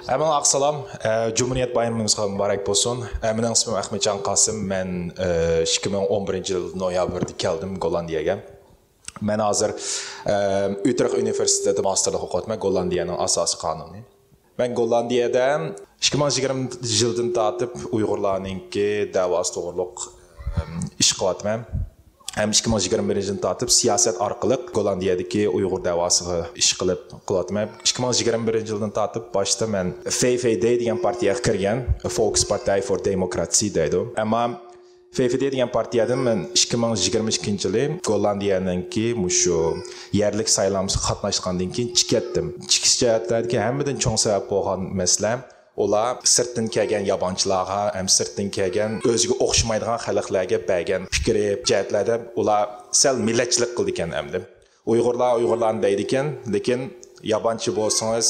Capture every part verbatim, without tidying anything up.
ھەممىڭلارغا سالام. ئە، جۇمھۇرىيەت بايرىمىمىزغا مۇبارەك بولسۇن. ئە، مېنىڭ ئىسمىم ئەخمەتجان قاسىم. مەن، ئە، ئىككى مىڭ ئون بىرىنچى يىل نويابىردا كەلدىم گوللاندىيەگە. مەن ھازىر، ئە، ئۇترېخت ئۇنىۋېرسىتېتىدا ماستېرلىق ئوقۇۋاتىمەن، گوللاندىيەنىڭ ئاساسىي قانۇنى. مەن گوللاندىيەدە ئىككى مىڭ يىگىرمە يىلدىن تارتىپ ئۇيغۇرلارنىڭكى دەۋاسى توغرۇلۇق، ئە، ئىش قىلىۋاتىمەن. ھەم ئىككى مىڭ يىگىرمە بىرىنچى يىلدىن تارتىپ سىياسەت ئارقىلىق گوللاندىيەدىكى ئۇيغۇر دەۋاسىغا ئىش قىلىپ قىلىۋاتىمەن. ئىككى مىڭ يىگىرمە بىرىنچى يىلدىن تارتىپ باشتا مەن ف ف د دېگەن پارتىيەگە كىرگەن، Volkspartij voor Democratie دەيدۇ. ئەمما ف ف د دېگەن پارتىيەدىن مەن ئىككى مىڭ يىگىرمە ئىككىنچى يىلى گوللاندىيەنىڭكى مۇشۇ يەرلىك سايلامىسىغا قاتناشقاندىن كېيىن چىقىپ كەتتىم. چىقىش جەھەتلەردىكى ھەممىدىن چوڭ سەۋەب بولغان مەسىلە، ئۇلار سىرتتىن كەلگەن يابانچىلارغا ھەم سىرتتىن كەلگەن ئۆزىگە ئوخشىمايدىغان خەلقلەرگە بەرگەن پىكرى جەھەتلەردە ئۇلار سەل مىللەتچىلىك قىلىدىكەن ئەمدى. ئۇيغۇرلار ئۇيغۇرلارنى دەيدىكەن، لېكىن يابانچى بولسىڭىز،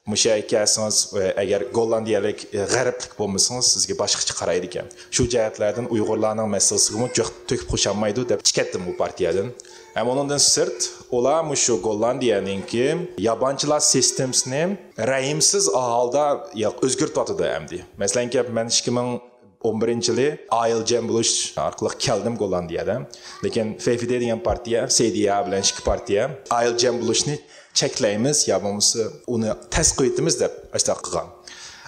مۇشۇ يەرگە كەلسىڭىز، ئەگەر گوللاندىيەلىك، غەربلىك بولمىسىڭىز، سىزگە باشقىچە قارايدىكەن. شۇ جەھەتلەردىن ئۇيغۇرلارنىڭ مەسىلىسىگىمۇ جىق تۆكۈپ خۇشالمايدۇ دەپ چىقىپ كەتتىم بۇ پارتىيەدىن. ھەم ئۇنىڭدىن سىرت، ئۇلار مۇشۇ گوللاندىيەنىڭكى يابانچىلار سىستېمىسىنى رەھىمسىز ھالدا يا-، ئۆزگەرتىۋاتىدۇ ئەمدى. مەسىلەن، گەپ مەن ئىككى مىڭ ئون بىرىنچى يىلى ئايال جەم بولۇش ئارقىلىق كەلدىم گوللاندىيەدە. لېكىن ف ف د دېگەن پارتىيە، س د ي بىلەن ئىككى پارتىيە ئايال جەم بولۇشنى چەكلەيمىز يا بولمىسا ئۇنى تەس قويۇۋېتىمىز دەپ ئاشۇنداق قىلغان.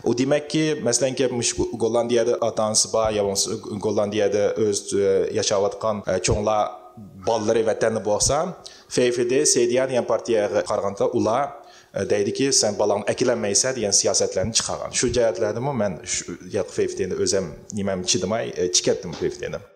ئۇ دېمەككى، مەسىلەن، گەپ مۇشۇ گوللاندىيەدە ئاتا-ئانىسى بار يا بولمىسا گوللاندىيەدە ئۆز، ئە، ياشاۋاتقان، ئە، چوڭلار بالىلىرى ۋەتەندە بولسا، ف ف د، س د ي دېگەن پارتىيەگە قارىغاندا ئۇلار، ئە، دەيدىكى، سەن بالاڭنى ئەكېلەلمەيسەن دېگەن سىياسەتلەرنى چىقارغان. شۇ جەھەتلەردىمۇ مەن شۇ، يا، ف ف دنى ئۆزەم نېمەم چىدىماي، ئە، چىقىپ كەتتىم ف ف ددىن.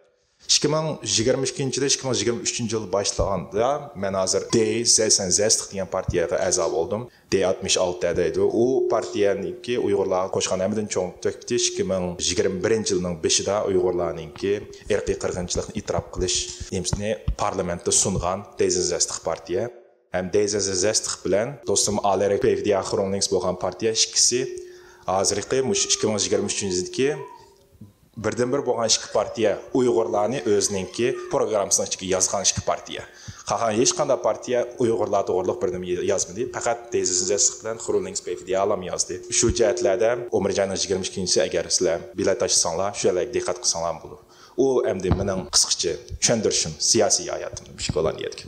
ئىككى مىڭ يىگىرمە ئىككىنچى يىلى، ئىككى مىڭ يىگىرمە ئۈچىنچى يىلى باشلىغاندا مەن ھازىر دې سەكسەن زەستىق دېگەن پارتىيەگە ئەزا بولدۇم. دې ئاتمىش ئالتە دەيدۇ. ئۇ پارتىيەنىڭكى ئۇيغۇرلارغا قوشقان ھەممىدىن چوڭ تۆھپىسى ئىككى مىڭ يىگىرمە بىرىنچى يىلنىڭ بېشىدا ئۇيغۇرلارنىڭكى ئىرقىي قىرغىنچىلىقنى ئېتىراپ قىلىش نېمىسىنى پارلامېنتتا سۇنغان دې سەكسەن زەستىق پارتىيە. ھەم دې سەكسەن زەستىق بىلەن دوستۇم ئالېرىك پ ف د خرونلىنگس بولغان پارتىيە ئىككىسى ھازىرقى مۇشۇ ئىككى مىڭ يىگىرمە ئۈچىنچى يىلدىكى بىردىنبىر بولغان ئىككى پارتىيە ئۇيغۇرلارنى ئۆزىنىڭكى پروگراممىسىنىڭ ئىچىگە يازغان ئىككى پارتىيە. قالغان ھېچقانداق پارتىيە ئۇيغۇرلار توغرىلىق بىر نېمە يازمىدى. پەقەت دې سەكسەن زەستىق بىلەن خرونلىنگس پ ف د ئالام يازدى. شۇ جەھەتلەردە ئون بىرىنچى ئاينىڭ يىگىرمە ئىككىنچىسى ئەگەر سىلەر بېلەت تاشلىساڭلار، شۇ يەرلەرگە دىققەت قىلساڭلار بولىدۇ. ئۇ ئەمدى مېنىڭ قىسقىچە چۈشەندۈرۈشۈم سىياسىي ھاياتىمدا مۇشۇ گوللاندىيەدىكى.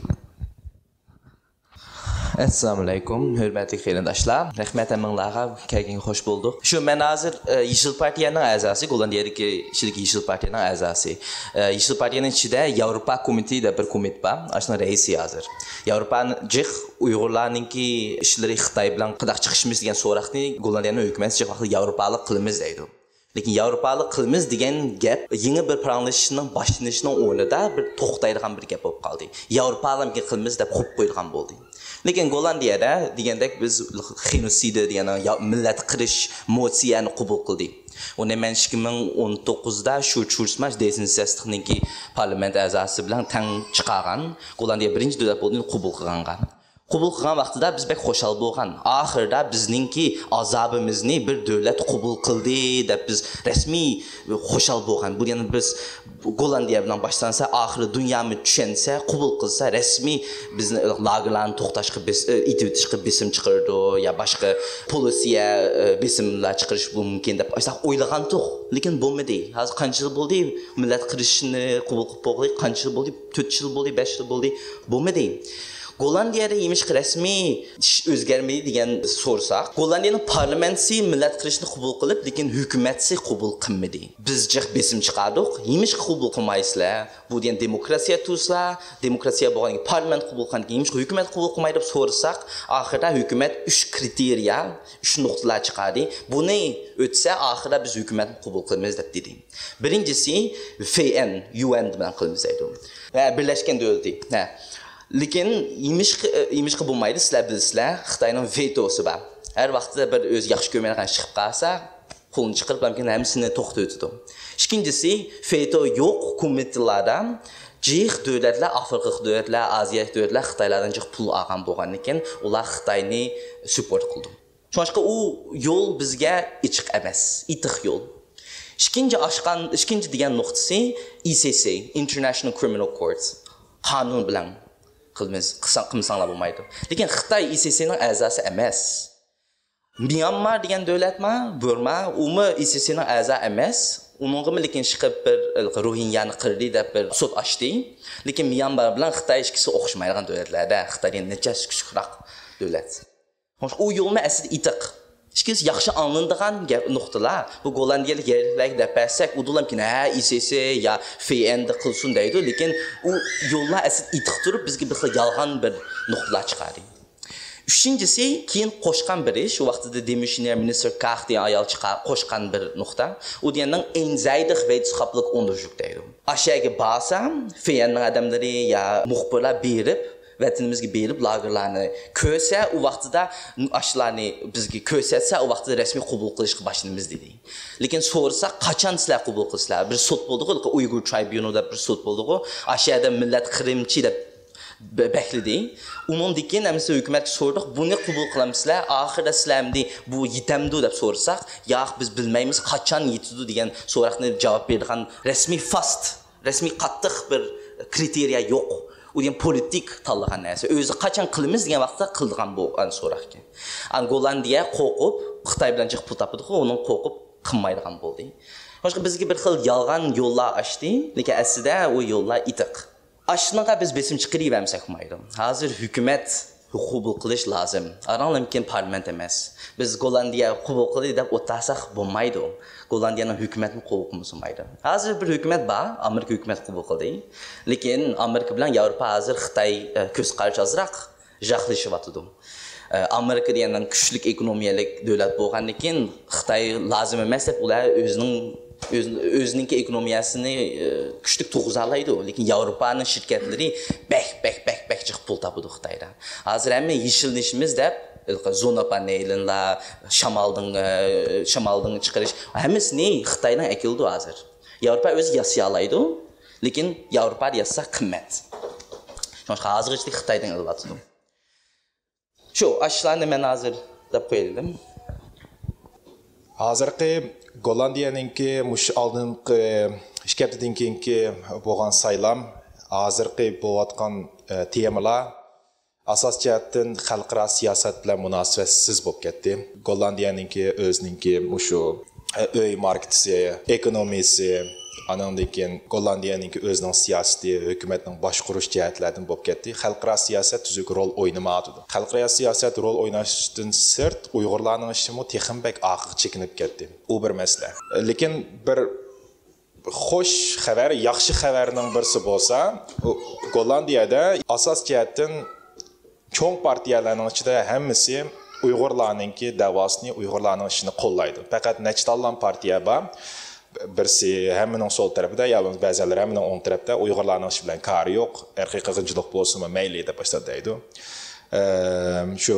ئەسسالامۇئەلەيكۇم، ھۆرمەتلىك قېرىنداشلار. رەھمەت ھەممىڭلارغا، كەلگەنگە خوش بولدۇق. شۇ مەن ھازىر، ئە، يېشىل پارتىيەنىڭ ئەزاسى، گوللاندىيەدىكى كىشىلىك يېشىل پارتىيەنىڭ ئەزاسى. ئە، يېشىل پارتىيەنىڭ ئىچىدە ياۋروپا كومىتېتى دەپ بىر كومىتېت بار. ئاشۇنىڭ رەئىسى ھازىر. ياۋروپا جىق ئۇيغۇرلارنىڭكى ئىشلىرى خىتاي بىلەن قانداق چىقىشىمىز دېگەن سوراقنى گوللاندىيەنىڭ ھۆكۈمىتى جىق ۋاقىتتا ياۋروپالىق قىلىمىز دەيدۇ. لېكىن ياۋروپالىق قىلىمىز دېگەن گەپ يېڭى بىر پاراڭلىشىشنىڭ باشلىنىشىنىڭ ئورنىدا بىر توختايدىغان بىر گەپ بولۇپ قالدى. ياۋروپالىقنى قىلىمىز دەپ قويۇپ قويۇلغان بولدى. لېكىن گوللاندىيەدە دېگەندەك بىز خېنوسىدى دېگەن يا-، مىللەت قىرىش موتسىيەنى قوبۇل قىلدى. ئۇنى مەن ئىككى مىڭ ئون توققۇزدا شۇ چۇرسماش دېسىنسەستىقنىڭكى پارلامېنت ئەزاسى بىلەن تەڭ چىقارغان. گوللاندىيە بىرىنچى دۆلەت بولدى، قوبۇل قىلغانغا. قوبۇل قىلغان ۋاقتىدا بىز بەك خۇشال بولغان. ئاخىرىدا بىزنىڭكى ئازابىمىزنى بىر دۆلەت قوبۇل قىلدى دەپ بىز رەسمىي خۇشال بولغان. بۇ دېگەن بىز گوللاندىيە بىلەن باشلانسا، ئاخىرى دۇنيامۇ چۈشەنسە، قوبۇل قىلسا، رەسمىي بىزنى لاگېرلارنى توختاشقا بېس-، ئېتىۋېتىشقا بېسىم چىقىرىدۇ يا باشقا پولىسىيە، بېسىملار چىقىرىش مۇمكىن دەپ ئاشۇنداق ئويلىغانتۇق. لېكىن بولمىدى. ھازىر قانچە يىل بولدى؟ مىللەت قىرىشنى قوبۇل قىلىپ بولغىلى قانچە يىل بولدى؟ تۆت يىل بولدى، بەش يىل بولدى، بولمىدى. گوللاندىيەدە نېمىشقا رەسمىي ئىش ئۆزگەرمىدى دېگەن سورىساق، گوللاندىيەنىڭ پارلامېنتى مىللەت قىرىشنى قوبۇل قىلىپ، لېكىن ھۆكۈمەتسى قوبۇل قىلمىدى. بىز جىق بېسىم چىقاردۇق، نېمىشقا قوبۇل قىلمايسىلەر؟ بۇ دېگەن دېموكراتىيە تۇرسىلا، دېموكراتىيە بولغاندىن كېيىن، پارلامېنت قوبۇل قىلغاندىن كېيىن، نېمىشقا ھۆكۈمەت قوبۇل قىلمايدۇ دەپ سورىساق، ئاخىرىدا ھۆكۈمەت ئۈچ كرىتېرىيە، ئۈچ نۇقتىلار چىقاردى. بۇنى ئۆتسە، ئاخىرىدا بىز ھۆكۈمەتنى قوبۇل قىلىمىز دەپ دېدى. بىرىنچىسى، ف ئېن، يۇ ئېن بىلەن قىلىمىز دەيدۇ. ھە، بىرلەشكەن دۆلىتى. ھە. لېكىن نېمىشقا، نېمىشقا بولمايدۇ؟ سىلەر بىلىسىلەر، خىتاينىڭ ۋېتوسى بار. ھەر ۋاقىتتا بىر ئۆزى ياخشى كۆرمەيدىغان چىقىپ قالسا، قولىنى چىقىرىپ، مۇمكىن ھەممىسىنى توختىتىدۇ. ئىككىنچىسى، ۋېتو يوق كومىتېتلاردا جىق دۆلەتلەر، ئافرىقىلىق دۆلەتلەر، ئازىيالىق دۆلەتلەر خىتايلاردىن جىق پۇل ئالغان بولغاندىكىن، ئۇلار خىتاينى سۇپورت قىلىدۇ. شۇڭلاشقا ئۇ يول بىزگە ئېچىق ئەمەس، ئېتىق يول. ئىككىنچى ئاشقان، ئىككىنچى دېگەن نۇقتىسى ئاي سى سى، International Criminal Court، قانۇن بىلەن قىلمىز-، قىلسا-، قىلمىساڭلار بولمايدۇ. لېكىن خىتاي ئاي سى سىنىڭ ئەزاسى ئەمەس. ميانمار دېگەن دۆلەتمۇ، بۇرما، ئۇمۇ ئىسىسنىڭ ئەزا ئەمەس. ئۇنىڭغىمۇ لېكىن چىقىپ بىر روھىنيانى قىردى دەپ بىر سوت ئاچتى. لېكىن ميانمار بىلەن خىتاي ئىككىسى ئوخشىمايدىغان دۆلەتلەردە، خىتايدىن نەچچە ھەسسە كۈچلۈكرەك دۆلەت. ئۇ يولمۇ ئەسلىدە ئېتىق. ئىككىسى ياخشى ئاڭلىنىدىغان گەپ، نۇقتىلار. بۇ گوللاندىيەلىك يەرلىكلەرگە دەپ بەرسەك، ئۇدۇلام كېيىن ھە ئىسىسى يا فېئەندە قىلسۇن دەيدۇ. لېكىن ئۇ يوللار ئەسلىدە ئېتىق تۇرۇپ، بىزگە بىر خىل يالغان بىر نۇقتىلار چىقاردى. ئۈچىنچىسى، كېيىن قوشقان بىرى، شۇ ۋاقتىدا دېمىشنىيە مىنىستىر كاخ دېگەن ئايال چىقار-، قوشقان بىر نۇقتا. ئۇ دېگەننىڭ ئېنزايدىخ ۋېيتسخاپلىق ئۇندۇرجۇك دەيدۇ. ئاشۇ يەرگە بارسا، فېئەننىڭ ئادەملىرى يا مۇخبىرلار بېرىپ، ۋەتىنىمىزگە بېرىپ، لاگېرلارنى كۆرسە، ئۇ ۋاقتىدا ئاشۇلارنى بىزگە كۆرسەتسە، ئۇ ۋاقتىدا رەسمىي قوبۇل قىلىشقا باشلىنىمىز دېدى. لېكىن سورىساق، قاچان سىلەر قوبۇل قىلىسىلەر؟ بىر سوت بولدىغۇ، ئۇيغۇر ترايبۇنال دەپ بىر سوت بولدىغۇ. ئاشۇ يەردە مىللەت قىرىمچى دەپ بە-، بەكلىدى. ئۇنىڭدىن كېيىن ھەممىسى ھۆكۈمەتكە سورىدۇق، بۇنى قوبۇل قىلامسىلەر؟ ئاخىرىدا سىلەر ئەمدى بۇ يېتەمدۇ دەپ سورىساق، ياق، بىز بىلمەيمىز، قاچان يېتىدۇ دېگەن سوراقنى جاۋاب بېرىدىغان رەسمىي فاست، رەسمىي قاتتىق بىر كرىتېرىيە يوق. ئۇ دېگەن پولىتىك تاللىغان نەرسە. ئۆزى قاچان قىلىمىز دېگەن ۋاقىتتا قىلىدىغان بولغان سوراق ئىكەن. ئان گوللاندىيە قورقۇپ، خىتاي بىلەن جىق پۇل تاپىدىغۇ، ئۇنىڭ قورقۇپ قىلمايدىغان بولدى. شۇڭلاشقا بىزگە بىر خىل يالغان يوللار ئاچتى، لېكىن ئەسلىدە ئۇ يوللار ئېتىق. ئاشۇنىڭغا بىز بېسىم چىقىرىۋەرمىسەك بولمايدۇ. ھازىر ھۆكۈمەت قوبۇل قىلىش لازىم. ئاراڭلىمكىن پارلامېنت ئەمەس. بىز گوللاندىيە قوبۇل قىلدى دەپ ئولتۇرساق بولمايدۇ. گوللاندىيەنىڭ ھۆكۈمەتمۇ قوبۇل قىلمىسا بولمايدۇ. ھازىر بىر ھۆكۈمەت بار، ئامېرىكا ھۆكۈمەت قوبۇل قىلدى. لېكىن ئامېرىكا بىلەن ياۋروپا ھازىر خىتاي، ئە، كۆز قارىشى ئازراق. ژاخلىشىۋاتىدۇ. ئە، ئامېرىكا دېگەن كۈچلۈك ئېكونومىيەلىك دۆلەت بولغاندىن كېيىن، خىتاي لازىم ئەمەس دەپ، ئۇلار ئۆزىنىڭ، ئۆز-، ئۆزىنىڭكى ئېكونومىيەسىنى، ئە، كۈچلۈك تۇرغۇزالايدۇ. لېكىن ياۋروپانىڭ شىركەتلىرى بەك، بەك، بەك، بەك جىق پۇل تاپىدۇ خىتايدا. ھازىر ھەممە يېشىللىنىشىمىز دەپ، زونا پانېلىنلار، شامالدىن، ئە، شامالدىن چىقىرىش، ھەممىسىنى خىتايدىن ئەكېلىدۇ ھازىر. ياۋروپا ئۆزى ياسىيالايدۇ، لېكىن ياۋروپادا ياسىسا قىممەت. شۇڭلاشقا ھازىرغىچە خىتايدىن ئېلىۋاتىدۇ. شۇ، ئاشۇلارنى مەن ھازىر دەپ قويايلى. ھازىرقى گوللاندىيەنىڭكى مۇشۇ ئالدىنقى ئىككى ھەپتىدىن كېيىنكى بولغان سايلام، ھازىرقى بولۇۋاتقان، ئە، تېمىلار ئاساسىي جەھەتتىن خەلقئارا سىياسەت بىلەن مۇناسىۋەتسىز بولۇپ كەتتى. گوللاندىيەنىڭكى ئۆزىنىڭكى مۇشۇ، ئە، ئۆي ماركېتىسى، ئېكونومىيىسى، ئانىڭدىن كېيىن گوللاندىيەنىڭكى ئۆزىنىڭ سىياسىتى، ھۆكۈمەتنىڭ باشقۇرۇش جەھەتلەردىن بولۇپ كەتتى. خەلقئارا سىياسەت تۈزۈك رول ئوينىمايۋاتىدۇ. خەلقئارا سىياسەت رول ئويناشتىن سىرت، ئۇيغۇرلارنىڭ ئىشىمۇ تېخىمۇ بەك ئارقىغا چېكىنىپ كەتتى. ئۇ بىر مەسىلە. لېكىن بىر خوش خەۋەر، ياخشى خەۋەرنىڭ بىرسى بولسا، ئۇ گوللاندىيەدە ئاساس جەھەتتىن چوڭ پارتىيەلەرنىڭ ئىچىدە ھەممىسى ئۇيغۇرلارنىڭكى دەۋاسىنى، ئۇيغۇرلارنىڭ ئىشىنى قوللايدۇ. پەقەت نەچچە تاللام پارتىيە بار. بىرسى ھەممىنىڭ سول تەرىپىدە، يا بولمىسا بەزىلەر ھەممىنىڭ ئوڭ تەرەپتە، ئۇيغۇرلارنىڭ ئىشى بىلەن كارى يوق، ئىرقىي قىرغىنچىلىق بولسىمۇ مەيلى دەپ باشلاپ دەيدۇ. ئەم، شۇ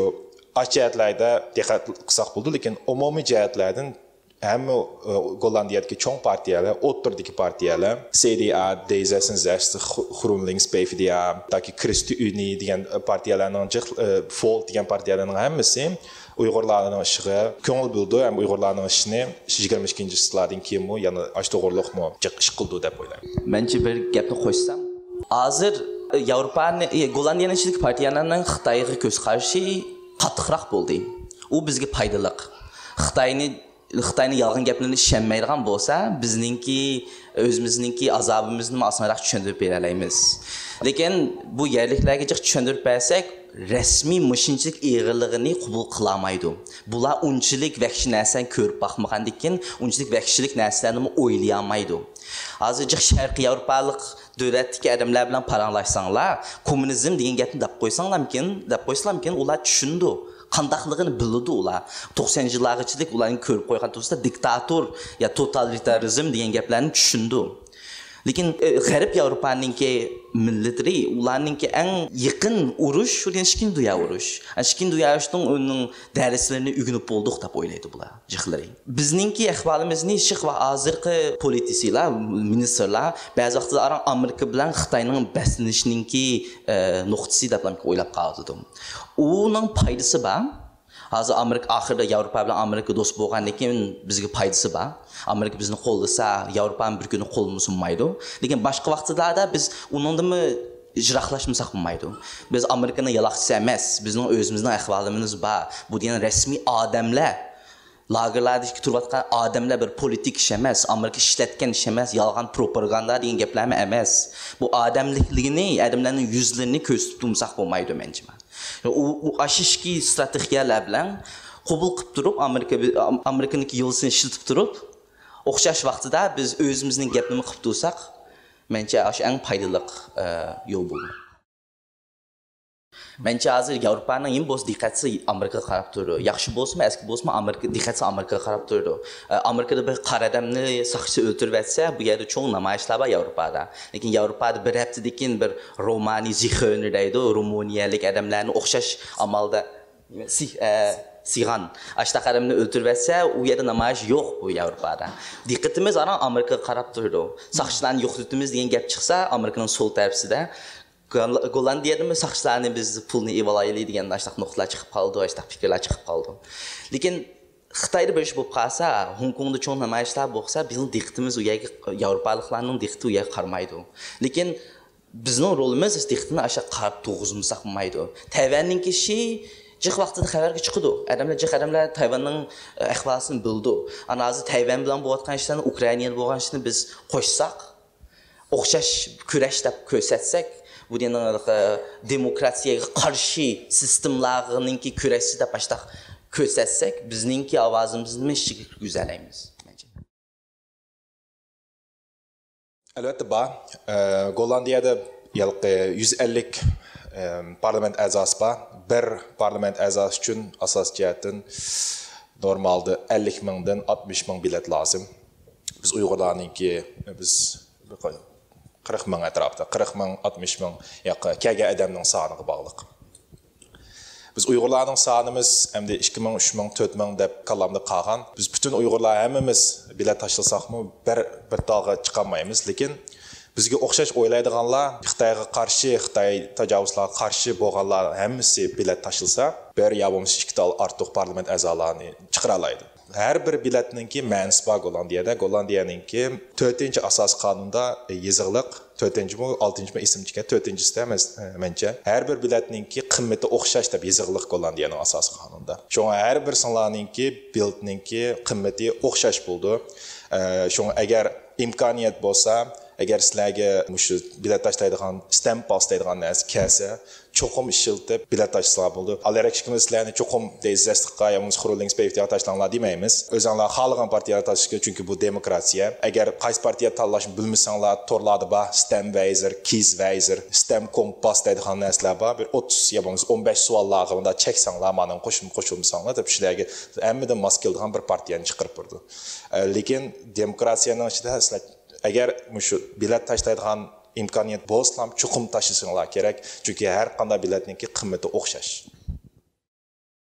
ئاچ جەھەتلەردە دىققەت قىلساق بولىدۇ، لېكىن ئومۇمىي جەھەتلەردىن ھەممە، ئە، گوللاندىيەدىكى چوڭ پارتىيەلەر، ئوتتۇرىدىكى پارتىيەلەر، سى دى ئا، دى زەسەن زەس، خۇ-، خۇرۇنلىنگس پى ئېف دى ئا، تاكى كرىستى ئۇنى دېگەن پارتىيەلەرنىڭ جىق-، ئە، فولت دېگەن پارتىيەلەرنىڭ ھەممىسى ئۇيغۇرلارنىڭ ئىشىغا كۆڭۈل بۆلىدۇ ھەم ئۇيغۇرلارنىڭ ئىشىنى يىگىرمە ئىككىنچى ئەسىردىن كېيىنمۇ يەنە ئاشۇ توغرىلىقمۇ جىق ئىش قىلىدۇ دەپ ئويلايمەن. مەنچە بىر گەپنى قوشسام، ھازىر، ئە، ياۋروپانى، ئە، گوللاندىيەنىڭ ئىچىدىكى پارتىيەلەرنىڭ خىتايغا كۆز قارىشى قاتتىقراق بولدى. ئۇ بىزگە پايدىلىق. خىتاينى خىتاينىڭ يالغان گەپلىرىنى ئىشەنمەيدىغان بولسا، بىزنىڭكى، ئۆزىمىزنىڭكى ئازابىمىزنىمۇ ئاسانراق چۈشەندۈرۈپ بېرەلەيمىز. لېكىن بۇ يەرلىكلەرگە جىق چۈشەندۈرۈپ بەرسەك، رەسمىي مۇشۇنچىلىك ئېغىرلىقىنى قوبۇل قىلالمايدۇ. بۇلار ئۇنچىلىك ۋەھشىي نەرسىلەرنى كۆرۈپ باقمىغاندىكىن، ئۇنچىلىك ۋەھشىيلىك نەرسىلەرنىمۇ ئويلىيالمايدۇ. ھازىر جىق شەرقىي ياۋروپالىق دۆلەتتىكى ئادەملەر بىلەن پاراڭلاشساڭلار، كوممۇنىزم دېگەن گەپنى دەپ قويساڭلارمىكىن، دەپ قويسىلارمىكىن، ئۇلار چۈشىنىدۇ. قانداقلىقىنى بىلىدۇ ئۇلار. توقسەنىنچى يىللارغىچىلىك ئۇلارنى كۆرۈپ قويغان تۇرسا، دىكتاتور يا توتالىتارىزم دېگەن گەپلەرنى چۈشىنىدۇ. لېكىن، ئە، غەرب ياۋروپانىڭكى مىللەتلىرى، ئۇلارنىڭكى ئەڭ يېقىن ئۇرۇش، شۇ دېگەن ئىككىنچى دۇنيا ئۇرۇش. ئە، ئىككىنچى دۇنيا ئۇرۇشنىڭ ئۇنىڭ دەرسلىرىنى ئۆگىنىپ بولدۇق دەپ ئويلايدۇ بۇلار، جىقلىرى. بىزنىڭكى ئەھۋالىمىزنى شىخ ۋە ھازىرقى پولىتىسىيلار، مىنىستىرلار بەزى ۋاقىتتا ئاران ئامېرىكا بىلەن خىتاينىڭ بەسلىنىشىنىڭكى، ئە، نۇقتىسى دەپ ئويلاپ قالىدۇ. ئۇنىڭ پايدىسى بار. ھازىر ئامېرىكا ئاخىرىدا ياۋروپا بىلەن ئامېرىكا دوست بولغاندىن كېيىن بىزگە پايدىسى بار. ئامېرىكا بىزنى قوللىسا، ياۋروپانى بىر كۈنى قوللىمىسا بولمايدۇ. لېكىن باشقا ۋاقىتلاردا بىز ئۇنىڭدىنمۇ يىراقلاشمىساق بولمايدۇ. بىز ئامېرىكىنىڭ يالاقچىسى ئەمەس، بىزنىڭ ئۆزىمىزنىڭ ئەھۋالىمىز بار. بۇ دېگەن رەسمىي ئادەملەر، لاگېرلاردىكى تۇرۇۋاتقان ئادەملەر بىر پولىتىك ئىش ئەمەس، ئامېرىكا ئىشلەتكەن ئىش ئەمەس، يالغان پروپاگاندا دېگەن گەپلەرمۇ ئەمەس. بۇ ئادەملىكلىكىنى، ئادەملەرنىڭ يۈزلىرىنى كۆرسىتىپ تۇرمىساق بولمايدۇ، مەنچە. ئۇ، ئۇ ئاشۇ ئىككى ئىستراتېگىيەلەر بىلەن قوبۇل قىلىپ تۇرۇپ، ئامېرىكا، ئامېرىكىنىڭكى يولىسىنى ئىشلىتىپ تۇرۇپ، ئوخشاش ۋاقتىدا بىز ئۆزىمىزنىڭ گەپنىمۇ قىلىپ تۇرساق، مەنچە ئاشۇ ئەڭ پايدىلىق، ئە، يول بولىدۇ. مەنچە ھازىر ياۋروپانىڭ نېمە بولسا دىققەتسى ئامېرىكىغا قاراپ تۇرىدۇ. ياخشى بولسىمۇ، ئەسكى بولسىمۇ، ئامېرىكا دىققەتسى ئامېرىكىغا قاراپ تۇرىدۇ. ئە، ئامېرىكىدا بىر قارا ئادەمنى ساقچى ئۆلتۈرۈۋەتسە، بۇ يەردە چوڭ نامايىشلار بار ياۋروپادا. لېكىن ياۋروپادا بىر ھەپتىدىن كېيىن بىر رومانى زىخۆنى دەيدۇ، رومانىيەلىك ئادەملەرنى ئوخشاش ئامالدا سىغ-، ئە، سىغان ئاشتاق ئادەمنى ئۆلتۈرۈۋەتسە، ئۇ يەردە نامايىش يوق بۇ ياۋروپادا. دىققىتىمىز ئانا ئامېرىكىغا قاراپ تۇرىدۇ. ساقچىلارنى يوقىتىمىز دېگەن گەپ چىقسا، ئامېرىكىنىڭ سول تەرىپىدە، گول-، گوللاندىيەدىمۇ ساقچىلارنى بىز پۇلنى ئېلىۋالايلى دېگەن ئاشتاق نۇقتىلار چىقىپ قالىدۇ، ئاشتاق پىكىرلەر چىقىپ قالىدۇ. لېكىن خىتايدا بىر ئىش بولۇپ قالسا، خوڭكوڭدا چوڭ نامايىشلار بولسا، بىزنىڭ دىققىتىمىز ئۇ يەرگە، ياۋروپالىقلارنىڭ دىققىتى ئۇ يەرگە قارىمايدۇ. لېكىن بىزنىڭ رولىمىز دىققىتىنى ئاشۇ قاراپ تۇرغۇزمىساق بولمايدۇ. تەيۋەننىڭكى ئىشى جىق ۋاقتىدا خەۋەرگە چىقىدۇ. ئادەملەر، جىق ئادەملەر تەيۋەننىڭ، ئە، ئەھۋالىسىنى بىلىدۇ. ئانا ھازىر تەيۋەن بىلەن بولۇۋاتقان ئىشلارنى، ئۇكرائىنا بىلەن بولغان ئىشنى بىز قوشساق، ئوخشاش كۈرەش دەپ كۆرسەتسەك، بۇ دېگەن، ئە، دېموكراتىيەگە قارشى سىستېمىلارنىڭكى كۈرەشچى دەپ ئاشتاق كۆرسەتسەك، بىزنىڭكى ئاۋازىمىزنى ئىچىگە كىرگۈزەلەيمىز، مەنچە. ئەلۋەتتە بار. ئە، گوللاندىيەدە ھېلىقى يۈز ئەللىك، ئە، پارلامېنت ئەزاسى بار. بىر پارلامېنت ئەزاسى ئۈچۈن ئاساسىي جەھەتتىن نورمالدا ئەللىك مىڭدىن ئاتمىش مىڭ بېلەت لازىم. بىز ئۇيغۇرلارنىڭكى، بىز قىرىق مىڭ ئەتراپىدا، قىرىق مىڭ، ئاتمىش مىڭ ياقى كەلگەن ئادەمنىڭ سانىغا باغلىق. بىز ئۇيغۇرلارنىڭ سانىمىز ئەمدى ئىككى مىڭ، ئۈچ مىڭ، تۆت مىڭ دەپ كاللامدا قالغان. بىز پۈتۈن ئۇيغۇرلار ھەممىمىز بېلەت تاشلىساقمۇ بىر، بىر تالغا چىقالمايمىز. لېكىن بىزگە ئوخشاش ئويلايدىغانلار، خىتايغا قارشى، خىتاي تاجاۋۇزلارغا قارشى بولغانلار ھەممىسى بېلەت تاشلىسا، بىر يا بولمىسا ئىككى تال ئارتۇق پارلامېنت ئەزالارنى چىقىرالايدۇ. ھەر بىر بېلەتنىڭكى مەنىسى بار گوللاندىيەدە. گوللاندىيەنىڭكى تۆتىنچى ئاساسىي قانۇندا يېزىقلىق، تۆتىنچىمۇ، ئالتىنچىمۇ ئېسىمدىكەن، تۆتىنچىسىدە مەس-، مەنچە. ھەر بىر بېلەتنىڭكى قىممىتى ئوخشاش دەپ يېزىقلىق گوللاندىيەنىڭ ئاساسىي قانۇنىدا. شۇڭا ھەر بىرسىڭلارنىڭكى بېلەتنىڭكى قىممىتى ئوخشاش بولىدۇ. ئە، شۇڭا ئەگەر ئىمكانىيەت بولسا، ئەگەر سىلەرگە مۇشۇ بېلەت تاشلايدىغان، ستەمپ پاس دەيدىغان نەرسە كەلسە، چوقۇم ئىشلىتىپ بېلەت تاشلىسىڭلار بولىدۇ. ئالىراك ئىككىمىز سىلەرنى چوقۇم دەيزەسلىققا يا بولمىسا خرۇلىنگس پەيۋىتىگە تاشلاڭلار دېمەيمىز. ئۆزۈڭلار خالىغان پارتىيەگە تاشلىشىڭلار، چۈنكى بۇ دېموكراتىيە. ئەگەر قايسى پارتىيە تاللاشنى بىلمىسەڭلار، تورلاردا بار، ستەم ۋەيزىر، كىز ۋەيزىر، ستەم كومپاس دەيدىغان نەرسىلەر بار. بىر ئوتتۇز يا بولمىسا ئون بەش سوئاللارغا مۇنداق چەكسەڭلار، مانا قوشۇلما قوشۇلمىساڭلار دەپ، شۇلارغا ھەممىدىن ماس كېلىدىغان بىر پارتىيەنى چىقىرىپ بېرىدۇ. ئە، لېكىن دېموكراتىيەنىڭ ئىچىدە سىلەر ئەگەر مۇشۇ بېلەت تاشلايدىغان ئىمكانىيەت بولسىلا، چوقۇم تاشلىشىڭلار كېرەك، چۈنكى ھەر قانداق بېلەتنىڭكى قىممىتى ئوخشاش.